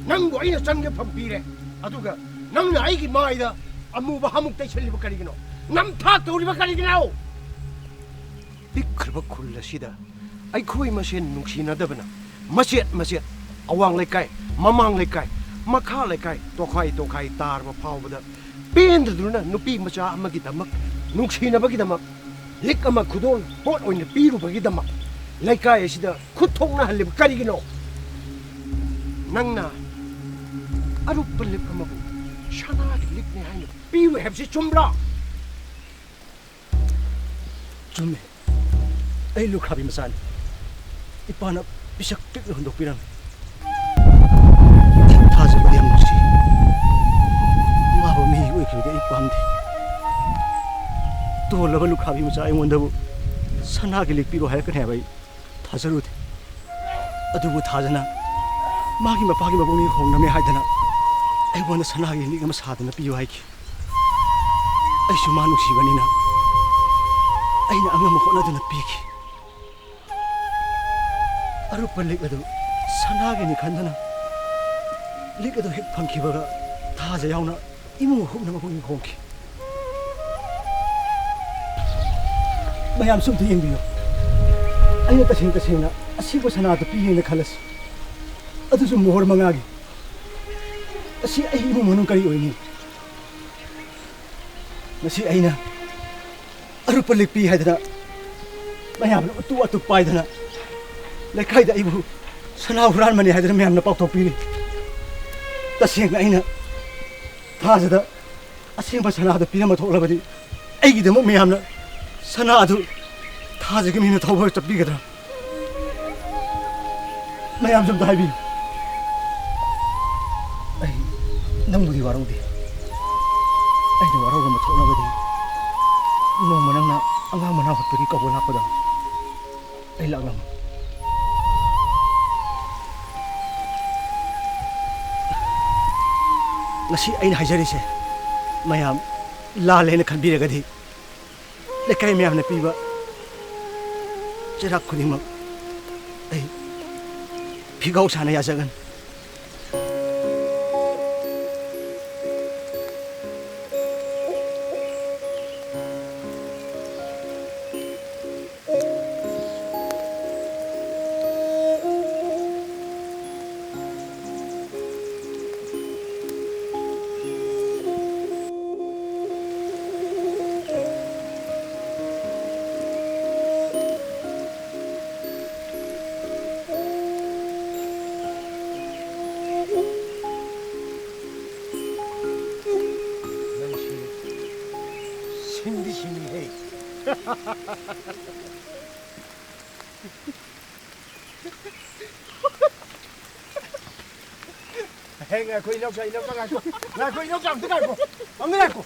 ꯅꯪꯕꯨ ꯑꯩꯅ ꯆꯪꯖꯐꯝ ꯄꯤꯔꯦ꯫ ꯑꯗꯨꯒ ꯅꯪꯅ ꯑꯩꯒꯤ ꯃꯥꯏꯗ ꯑꯃꯨꯕ ꯍꯥꯃꯨꯛ ꯇꯩꯁꯜꯂꯤꯕ ꯀꯔꯤꯒꯤꯅꯣ? ꯅꯝꯊꯥꯛ ꯇꯧꯔꯤꯕ ꯀꯔꯤꯒꯤꯅꯣ? ꯄꯤꯛꯈ꯭ꯔꯕ ꯈꯨꯜ ꯑꯁꯤꯗ ꯑꯩꯈꯣꯏ ꯃꯁꯦꯟ ꯅꯨꯡꯁꯤꯅꯗꯕꯅ ꯃꯆꯦꯠ ꯃꯆꯦꯠ, ꯑꯋꯥꯡ ꯂꯩꯀꯥꯏ, ꯃꯃꯥꯡ ꯂꯩꯀꯥꯏ, ꯃꯈꯥ ꯂꯩꯀꯥꯏ, ꯇꯣꯈꯥꯏ ꯇꯣꯈꯥꯏ ꯇꯥꯔꯕ ꯐꯥꯎꯕꯗ ꯄꯦꯟꯗꯗꯨꯅ ꯅꯨꯄꯤ ꯃꯆꯥ ꯑꯃꯒꯤꯗꯃꯛ, ꯅꯨꯡꯁꯤꯅꯕꯒꯤꯗꯃꯛ ꯂꯤꯛ ꯑꯃ ꯈꯨꯗꯣꯜ ꯄꯣꯠ ꯑꯣꯏꯅ ꯄꯤꯔꯨꯕꯒꯤꯗꯃꯛ ꯂꯩꯀꯥꯏ ꯑꯁꯤꯗ ꯈꯨꯠ ꯊꯣꯛꯅꯍꯜꯂꯤꯕ ꯀꯔꯤꯒꯤꯅꯣ? ꯅꯪꯅ ꯑꯔꯨꯞꯄ ꯂꯤꯛ ꯑꯃꯕꯨ ꯁꯅꯥꯒꯤ ꯂꯤꯛꯅꯤ ꯍꯥꯏꯅ ꯄꯤꯔꯨꯏ ꯍꯥꯏꯕꯁꯤ ꯆꯨꯝꯕ꯭ꯔꯥ? ꯆꯨꯝꯃꯤ꯫ ꯑꯩ ꯂꯨꯈ꯭ꯔꯥꯕꯤ ꯃꯆꯥꯅꯤ꯫ ꯏꯄꯥꯅ ꯄꯤꯁꯛ ꯄꯤꯛꯅ ꯍꯨꯟꯗꯣꯛꯄꯤꯔꯝꯃꯤ꯫ ꯊꯥꯖꯕꯗꯤ ꯌꯥꯝ ꯅꯨꯡꯁꯤ꯫ ꯃꯥꯕꯨ ꯃꯤ ꯑꯣꯏꯈꯤꯕꯗꯤ ꯑꯩ ꯄꯥꯝꯗꯦ꯫ ꯇꯣꯜꯂꯕ ꯂꯨꯈ꯭ꯔꯥꯕꯤ ꯃꯆꯥ ꯑꯩꯉꯣꯟꯗꯕꯨ ꯁꯅꯥꯒꯤ ꯂꯤꯛ ꯄꯤꯔꯣ ꯍꯥꯏꯔꯛꯀꯅꯤ ꯍꯥꯏꯕ ꯑꯩ ꯊꯥꯖꯔꯨꯗꯦ꯫ ꯑꯗꯨꯕꯨ ꯊꯥꯖꯅ ꯃꯥꯒꯤ ꯃꯄꯥꯒꯤ ꯃꯕꯨꯛꯅꯤꯡ ꯍꯣꯡꯂꯝꯃꯦ ꯍꯥꯏꯗꯅ ꯑꯩꯉꯣꯟꯗ ꯁꯅꯥꯒꯤ ꯂꯤꯛ ꯑꯃ ꯁꯥꯗꯨꯅ ꯄꯤꯌꯨ ꯍꯥꯏꯈꯤ꯫ ꯑꯩꯁꯨ ꯃꯥ ꯅꯨꯡꯁꯤꯕꯅꯤꯅ ꯑꯩꯅ ꯑꯉꯝꯕ ꯍꯣꯠꯅꯗꯨꯅ ꯄꯤꯈꯤ꯫ ꯑꯔꯨꯞꯄ ꯂꯤꯛ ꯑꯗꯨ ꯁꯅꯥꯒꯤꯅꯤ ꯈꯟꯗꯨꯅ, ꯂꯤꯛ ꯑꯗꯨ ꯍꯦꯛ ꯐꯪꯈꯤꯕꯒ ꯊꯥꯖ ꯌꯥꯎꯅ ꯏꯃꯨꯡ ꯍꯨꯞꯅ ꯃꯈꯣꯏꯅꯤ ꯍꯣꯡꯈꯤ꯫ ꯃꯌꯥꯝꯁꯨ ꯑꯝꯇ ꯌꯦꯡꯕꯤꯌꯨ꯫ ꯑꯩꯅ ꯇꯁꯦꯡ ꯇꯁꯦꯡꯅ ꯑꯁꯤꯕ ꯁꯅꯥꯗꯨ ꯄꯤꯒꯦꯅ ꯈꯜꯂꯁꯤ, ꯑꯗꯨꯁꯨ ꯃꯣꯍꯣꯔ ꯃꯉꯥꯒꯤ꯫ ꯑꯁꯤ ꯑꯩ ꯏꯃꯨꯡ ꯃꯅꯨꯡ ꯀꯔꯤ ꯑꯣꯏꯅꯤ? ꯉꯁꯤ ꯑꯩꯅ ꯑꯔꯨꯞꯄ ꯂꯤꯛꯄꯤ ꯍꯥꯏꯗꯅ ꯃꯌꯥꯝꯅ ꯎꯇꯨ ꯑꯇꯨꯞ ꯄꯥꯏꯗꯅ ꯂꯩꯀꯥꯏꯗ ꯑꯩꯕꯨ ꯁꯅꯥ ꯍꯨꯔꯥꯟꯕꯅꯤ ꯍꯥꯏꯗꯅ ꯃꯌꯥꯝꯅ ꯄꯥꯎꯊꯣꯛꯄꯤꯔꯤ꯫ ꯇꯁꯦꯡꯅ ꯑꯩꯅ ꯊꯥꯖꯗ ꯑꯁꯦꯡꯕ ꯁꯅꯥꯗꯨ ꯄꯤꯔꯝꯕ ꯊꯣꯛꯂꯕꯗꯤ ꯑꯩꯒꯤꯗꯃꯛ ꯃꯌꯥꯝꯅ ꯁꯅꯥ ꯑꯗꯨ ꯊꯥꯖꯒꯤ ꯃꯤꯅ ꯊꯧꯕ ꯆꯠꯄꯤꯒꯗ꯭ꯔꯥ? ꯃꯌꯥꯝꯁꯨ ꯑꯝꯇ ꯍꯥꯏꯕꯤꯌꯨ꯫ ꯑꯩ ꯅꯪꯕꯨꯗꯤ ꯋꯥꯔꯧꯗꯦ꯫ ꯑꯩꯅ ꯋꯥꯔꯧꯔꯝꯕ ꯊꯣꯛꯂꯕꯗꯤ ꯅꯣꯡꯃ ꯅꯪꯅ ꯑꯉꯥꯡ ꯃꯅꯥ ꯍꯨꯠꯄꯒꯤ ꯀꯧꯕ ꯂꯥꯛꯄꯗꯣ ꯑꯩ ꯂꯥꯛꯂꯝꯃꯣꯏ꯫ ꯉꯁꯤ ꯑꯩꯅ ꯍꯥꯏꯖꯔꯤꯁꯦ ꯃꯌꯥꯝ ꯂꯥꯜꯂꯦꯅ ꯈꯟꯕꯤꯔꯒꯗꯤ ꯂꯩꯀꯥꯏ ꯃꯌꯥꯝꯅ ꯄꯤꯕ ꯆꯩꯔꯥꯛ ꯈꯨꯗꯤꯡꯃꯛ ꯑꯩ ꯐꯤꯒꯥꯎ ꯁꯥꯅ ꯌꯥꯖꯒꯅꯤ꯫ ꯅꯪꯁꯤ ꯁꯤꯡꯗꯤ ꯁꯤꯡꯉꯤꯍꯦ꯫ ꯍꯦ, ꯉꯥꯏꯈꯣ, ꯏꯅꯥꯎꯆꯥ, ꯏꯅꯥꯎꯆꯥ, ꯉꯥꯏꯈꯣ꯫ ꯉꯥꯏꯈꯣ, ꯏꯅꯥꯎꯆꯥ, ꯑꯝꯇ ꯉꯥꯏꯈꯣ꯫ ꯑꯝꯇ ꯉꯥꯏꯈꯣ꯫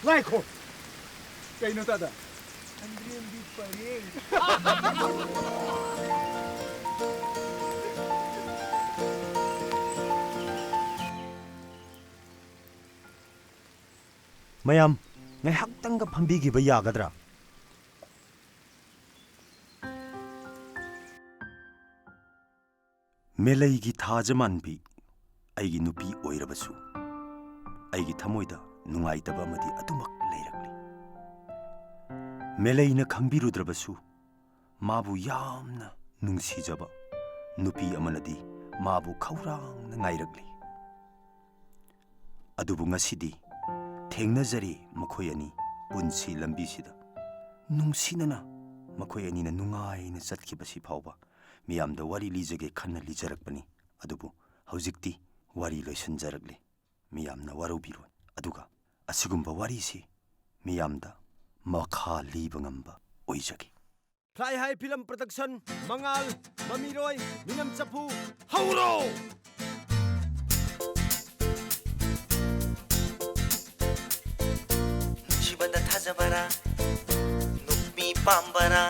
ꯉꯥꯏꯈꯣ꯫ ꯀꯩꯅꯣ, ꯇꯥꯗ? ꯁꯟꯗ꯭ꯔꯦꯝꯕꯤ ꯄꯔꯦꯡ꯫ ꯃꯌꯥꯝ, ꯉꯥꯏꯍꯥꯛꯇꯪꯒ ꯐꯝꯕꯤꯈꯤꯕ ꯌꯥꯒꯗ꯭ꯔꯥ? ꯃꯦꯂꯩꯒꯤ ꯊꯥꯖ ꯃꯥꯟꯕꯤ ꯑꯩꯒꯤ ꯅꯨꯄꯤ ꯑꯣꯏꯔꯕꯁꯨ, ꯑꯩꯒꯤ ꯊꯃꯣꯏꯗ ꯅꯨꯡꯉꯥꯏꯇꯕ ꯑꯃꯗꯤ ꯑꯗꯨꯃꯛ ꯂꯩꯔꯛꯂꯤ꯫ ꯃꯦꯂꯩꯅ ꯈꯪꯕꯤꯔꯨꯗ꯭ꯔꯕꯁꯨ, ꯃꯥꯕꯨ ꯌꯥꯝꯅ ꯅꯨꯡꯁꯤꯖꯕ ꯅꯨꯄꯤ ꯑꯃꯅꯗꯤ ꯃꯥꯕꯨ ꯈꯧꯔꯥꯡꯅ ꯉꯥꯏꯔꯛꯂꯤ꯫ ꯑꯗꯨꯕꯨ ꯉꯁꯤꯗꯤ ꯊꯦꯡꯅꯖꯔꯦ ꯃꯈꯣꯏ ꯑꯅꯤ ꯄꯨꯟꯁꯤ ꯂꯝꯕꯤꯁꯤꯗ꯫ ꯅꯨꯡꯁꯤꯅꯅ ꯃꯈꯣꯏ ꯑꯅꯤꯅ ꯅꯨꯡꯉꯥꯏꯅ ꯆꯠꯈꯤꯕꯁꯤ ꯐꯥꯎꯕ ꯃꯤꯌꯥꯝꯗ ꯋꯥꯔꯤ ꯂꯤꯖꯒꯦ ꯈꯟꯅ ꯂꯤꯖꯔꯛꯄꯅꯤ꯫ ꯑꯗꯨꯕꯨ ꯍꯧꯖꯤꯛꯇꯤ ꯋꯥꯔꯤ ꯂꯣꯏꯁꯤꯟꯖꯔꯛꯂꯦ꯫ ꯃꯤꯌꯥꯝꯅ ꯋꯥꯔꯧꯕꯤꯔꯣꯏ꯫ ꯑꯗꯨꯒ ꯑꯁꯤꯒꯨꯝꯕ ꯋꯥꯔꯤꯁꯤ ꯃꯤꯌꯥꯝꯗ ꯃꯈꯥ ꯂꯤꯕ ꯉꯝꯕ ꯑꯣꯏꯖꯒꯦ꯫ Fly High Film Production, ꯃꯉꯥꯜ, ꯃꯃꯤꯔꯣꯏ, ꯃꯤꯅꯝ ꯆꯐꯨ, ꯍꯧꯔꯣ! ꯅꯨꯡꯁꯤꯕꯗ ꯊꯥꯖꯕꯔꯥ, ꯅꯨꯄꯤ ꯄꯥꯝꯕꯔꯥ,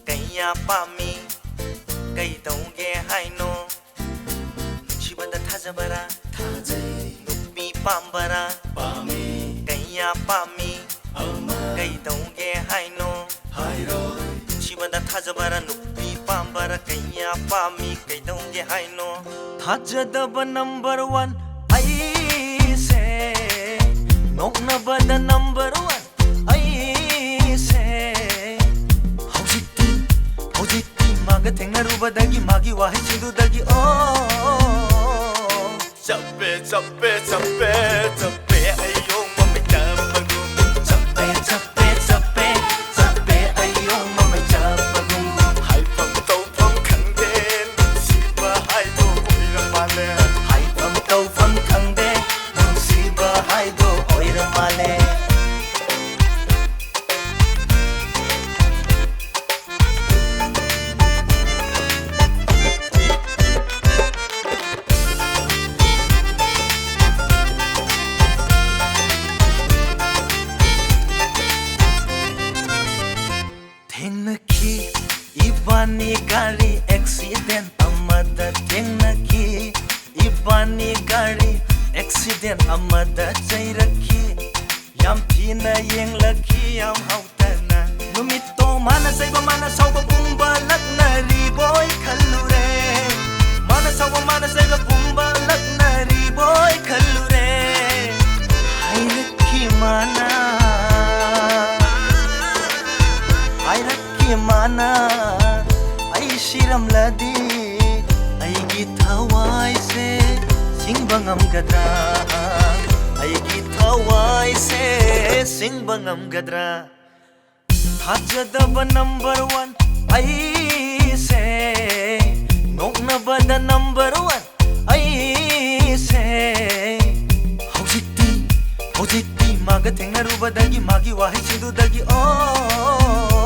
ꯀꯌꯥ ꯄꯥꯝꯃꯤ, ꯀꯩꯗꯧꯒꯦ ꯍꯥꯏꯅꯣ? ꯅꯨꯡꯁꯤꯕꯗ ꯊꯥꯖꯕꯔꯥ, ꯊꯥꯖꯩ꯫ ꯅꯨꯄꯤ ꯄꯥꯝꯕꯔꯥ, ꯄꯥꯝꯃꯤ꯫ ꯀꯌꯥ ꯄꯥꯝꯃꯤ, ꯑꯃ꯫ ꯀꯩꯗꯧꯒꯦ ꯍꯥꯏꯅꯣ? ꯍꯥꯏꯔꯣꯏ꯫ ꯅꯨꯡꯁꯤꯕꯗ ꯊꯥꯖꯕꯔꯥ, ꯅꯨꯄꯤ ꯄꯥꯝꯕꯔꯥ, ꯀꯌꯥ ꯄꯥꯝꯃꯤ, ꯀꯩꯗꯧꯒꯦ ꯍꯥꯏꯅꯣ? ꯊꯥꯖꯗꯕ number one ꯑꯩꯁꯦ, ꯅꯣꯛꯅꯕꯗ number one ꯑꯩꯁꯦ꯫ ꯍꯧꯖꯤꯛꯇꯤ, ꯍꯧꯖꯤꯛꯇꯤ ꯃꯥꯒ ꯊꯦꯡꯅꯔꯨꯕꯗꯒꯤ, ꯃꯥꯒꯤ ꯋꯥꯍꯩꯁꯤꯡꯗꯨꯗꯒꯤ, ꯑꯣ꯫ ꯆꯞꯄꯦ, ꯆꯞꯄꯦ, ꯆꯞꯄꯦ, ꯆꯞꯄꯦ, ꯑꯩ ꯌꯣꯡ ꯃꯃꯤꯠ ꯆꯞꯄꯒꯨꯝ꯫ ꯆꯞꯄꯦ, ꯆꯞꯄꯦ, ꯆꯞꯄꯦ, ꯆꯞꯄꯦ, ꯑꯩ ꯌꯣꯡ ꯃꯃꯤꯠ ꯆꯞꯄꯒꯨꯝ꯫ ꯍꯥꯏꯐꯝ ꯇꯧꯐꯝ ꯈꯪꯗꯦ, ꯅꯨꯡꯁꯤꯕ ꯍꯥꯏꯗꯣ ꯑꯣꯏꯔ ꯃꯥꯜꯂꯦ꯫ ꯍꯥꯏꯐꯝ ꯇꯧꯐꯝ ꯈꯪꯗꯦ, ꯅꯨꯡꯁꯤꯕ ꯍꯥꯏꯗꯣ ꯑꯣꯏꯔ ꯃꯥꯜꯂꯦ꯫ ꯊꯦꯡꯅꯈꯤ ꯏꯕꯥꯅꯤ ꯒꯥꯔꯤ accident ꯑꯃꯗ, ꯊꯦꯡꯅꯈꯤ ꯏꯕꯥꯅꯤ ꯒꯥꯔꯤ accident ꯑꯃꯗ ꯆꯩꯔꯛꯈꯤ꯫ ꯌꯥꯝ ꯊꯤꯅ ꯌꯦꯡꯂꯛꯈꯤ, ꯌꯥꯝ ꯍꯥꯎꯇꯅ꯫ ꯅꯨꯃꯤꯠꯇꯣ ꯃꯥꯅ ꯆꯩꯕ, ꯃꯥꯅ ꯁꯥꯎꯕ ꯄꯨꯝꯕ ꯂꯛꯅꯔꯤꯕꯣꯏ ꯈꯜꯂꯨꯔꯦ꯫ ꯑꯩ ꯁꯤꯔꯝꯂꯗꯤ ꯑꯩꯒꯤ ꯊꯋꯥꯏꯁꯦ ꯁꯤꯡꯕ ꯉꯝꯒꯗ꯭ꯔꯥ? ꯑꯩꯒꯤ ꯊꯋꯥꯏꯁꯦ ꯁꯤꯡꯕ ꯉꯝꯒꯗ꯭ꯔꯥ? ꯊꯥꯖꯗꯕ number one ꯑꯩꯁꯦ, ꯅꯣꯛꯅꯕꯗ number one ꯑꯩꯁꯦ꯫ ꯍꯧꯖꯤꯛꯇꯤ, ꯍꯧꯖꯤꯛꯇꯤ ꯃꯥꯒ ꯊꯦꯡꯅꯔꯨꯕꯗꯒꯤ, ꯃꯥꯒꯤ ꯋꯥꯍꯩꯁꯤꯡꯗꯨꯗꯒꯤ, ꯑꯣ,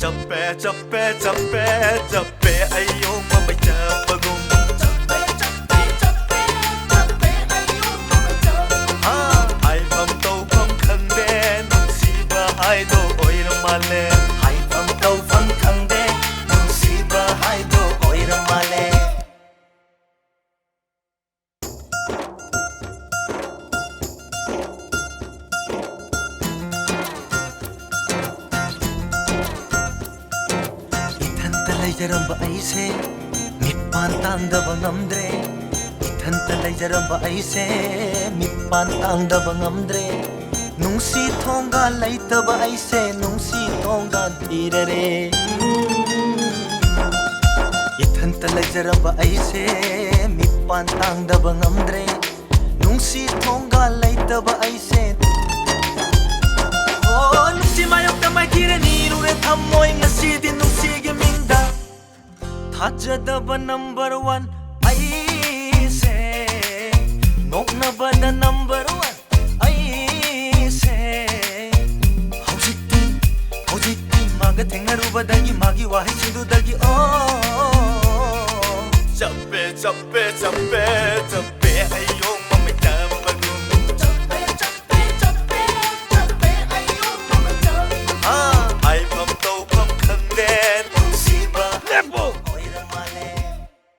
ꯆꯞꯄꯦ, ꯆꯞꯄꯦ, ꯆꯞꯄꯦ, ꯆꯞꯄꯦ, ꯑꯩ ꯌꯣꯡ ꯃꯃꯩ ꯆꯞꯄꯒꯨꯝ꯫ ꯆꯞꯄꯦ, ꯆꯞꯄꯦ, ꯆꯞꯄꯦ, ꯆꯞꯄꯦ, ꯑꯩ ꯌꯣꯡ ꯃꯃꯩ ꯆꯞꯄꯒꯨꯝ꯫ ꯍꯥ, ꯍꯥꯏꯐꯝ ꯇꯧꯐꯝ ꯈꯪꯗꯦ, ꯅꯨꯡꯁꯤꯕ ꯍꯥꯏꯗꯣ ꯑꯣꯏꯔ ꯃꯥꯜꯂꯦ꯫ ꯍꯥꯏꯐꯝ ꯇꯧꯐꯝ ꯈꯪꯗꯦ, ꯅꯨꯡꯁꯤꯕ ꯍꯥꯏꯗꯣ ꯑꯣꯏꯔ ꯃꯥꯜꯂꯦ꯫ ꯏꯊꯟꯇ ꯂꯩꯖꯔꯝꯕ ꯑꯩꯁꯦ ꯃꯤꯠꯄꯥꯟ ꯇꯥꯡꯗꯕ ꯉꯝꯗ꯭ꯔꯦ꯫ ꯏꯊꯟꯇ ꯂꯩꯖꯔꯝꯕ ꯑꯩꯁꯦ ꯃꯤꯠꯄꯥꯟ ꯇꯥꯡꯗꯕ ꯉꯝꯗ꯭ꯔꯦ꯫ ꯅꯨꯡꯁꯤ ꯊꯣꯡꯒꯥꯜ ꯂꯩꯇꯕ ꯑꯩꯁꯦ ꯅꯨꯡꯁꯤ ꯊꯣꯡꯒꯥꯜ ꯊꯤꯔꯔꯦ꯫ ꯏꯊꯟꯇ ꯂꯩꯖꯔꯝꯕ ꯑꯩꯁꯦ ꯃꯤꯠꯄꯥꯟ ꯇꯥꯡꯗꯕ ꯉꯝꯗ꯭ꯔꯦ꯫ ꯅꯨꯡꯁꯤ ꯊꯣꯡꯒꯥꯜ ꯂꯩꯇꯕ ꯑꯩꯁꯦ꯫ ꯑꯣ, ꯅꯨꯡꯁꯤ ꯃꯥꯌꯣꯛꯇ ꯃꯥꯏꯊꯤꯔꯦ, ꯅꯤꯔꯨꯔꯦ ꯊꯝꯃꯣꯏ ꯉꯁꯤꯗꯤ ꯅꯨꯡꯁꯤꯒꯤ ꯃꯤꯡꯗ꯫ ꯊꯥꯖꯗꯕ number one ꯑꯩꯁꯦ, ꯅꯣꯛꯅꯕꯗ number one ꯑꯩꯁꯦ꯫ ꯍꯧꯖꯤꯛꯇꯤ, ꯍꯧꯖꯤꯛꯇꯤ ꯃꯥꯒ ꯊꯦꯡꯅꯔꯨꯕꯗꯒꯤ, ꯃꯥꯒꯤ ꯋꯥꯍꯩꯁꯤꯡꯗꯨꯗꯒꯤ, ꯑꯣ, ꯆꯞꯄꯦ, ꯆꯞꯄꯦ, ꯆꯞꯄꯦ, ꯆꯞꯄꯦ, ꯑꯩ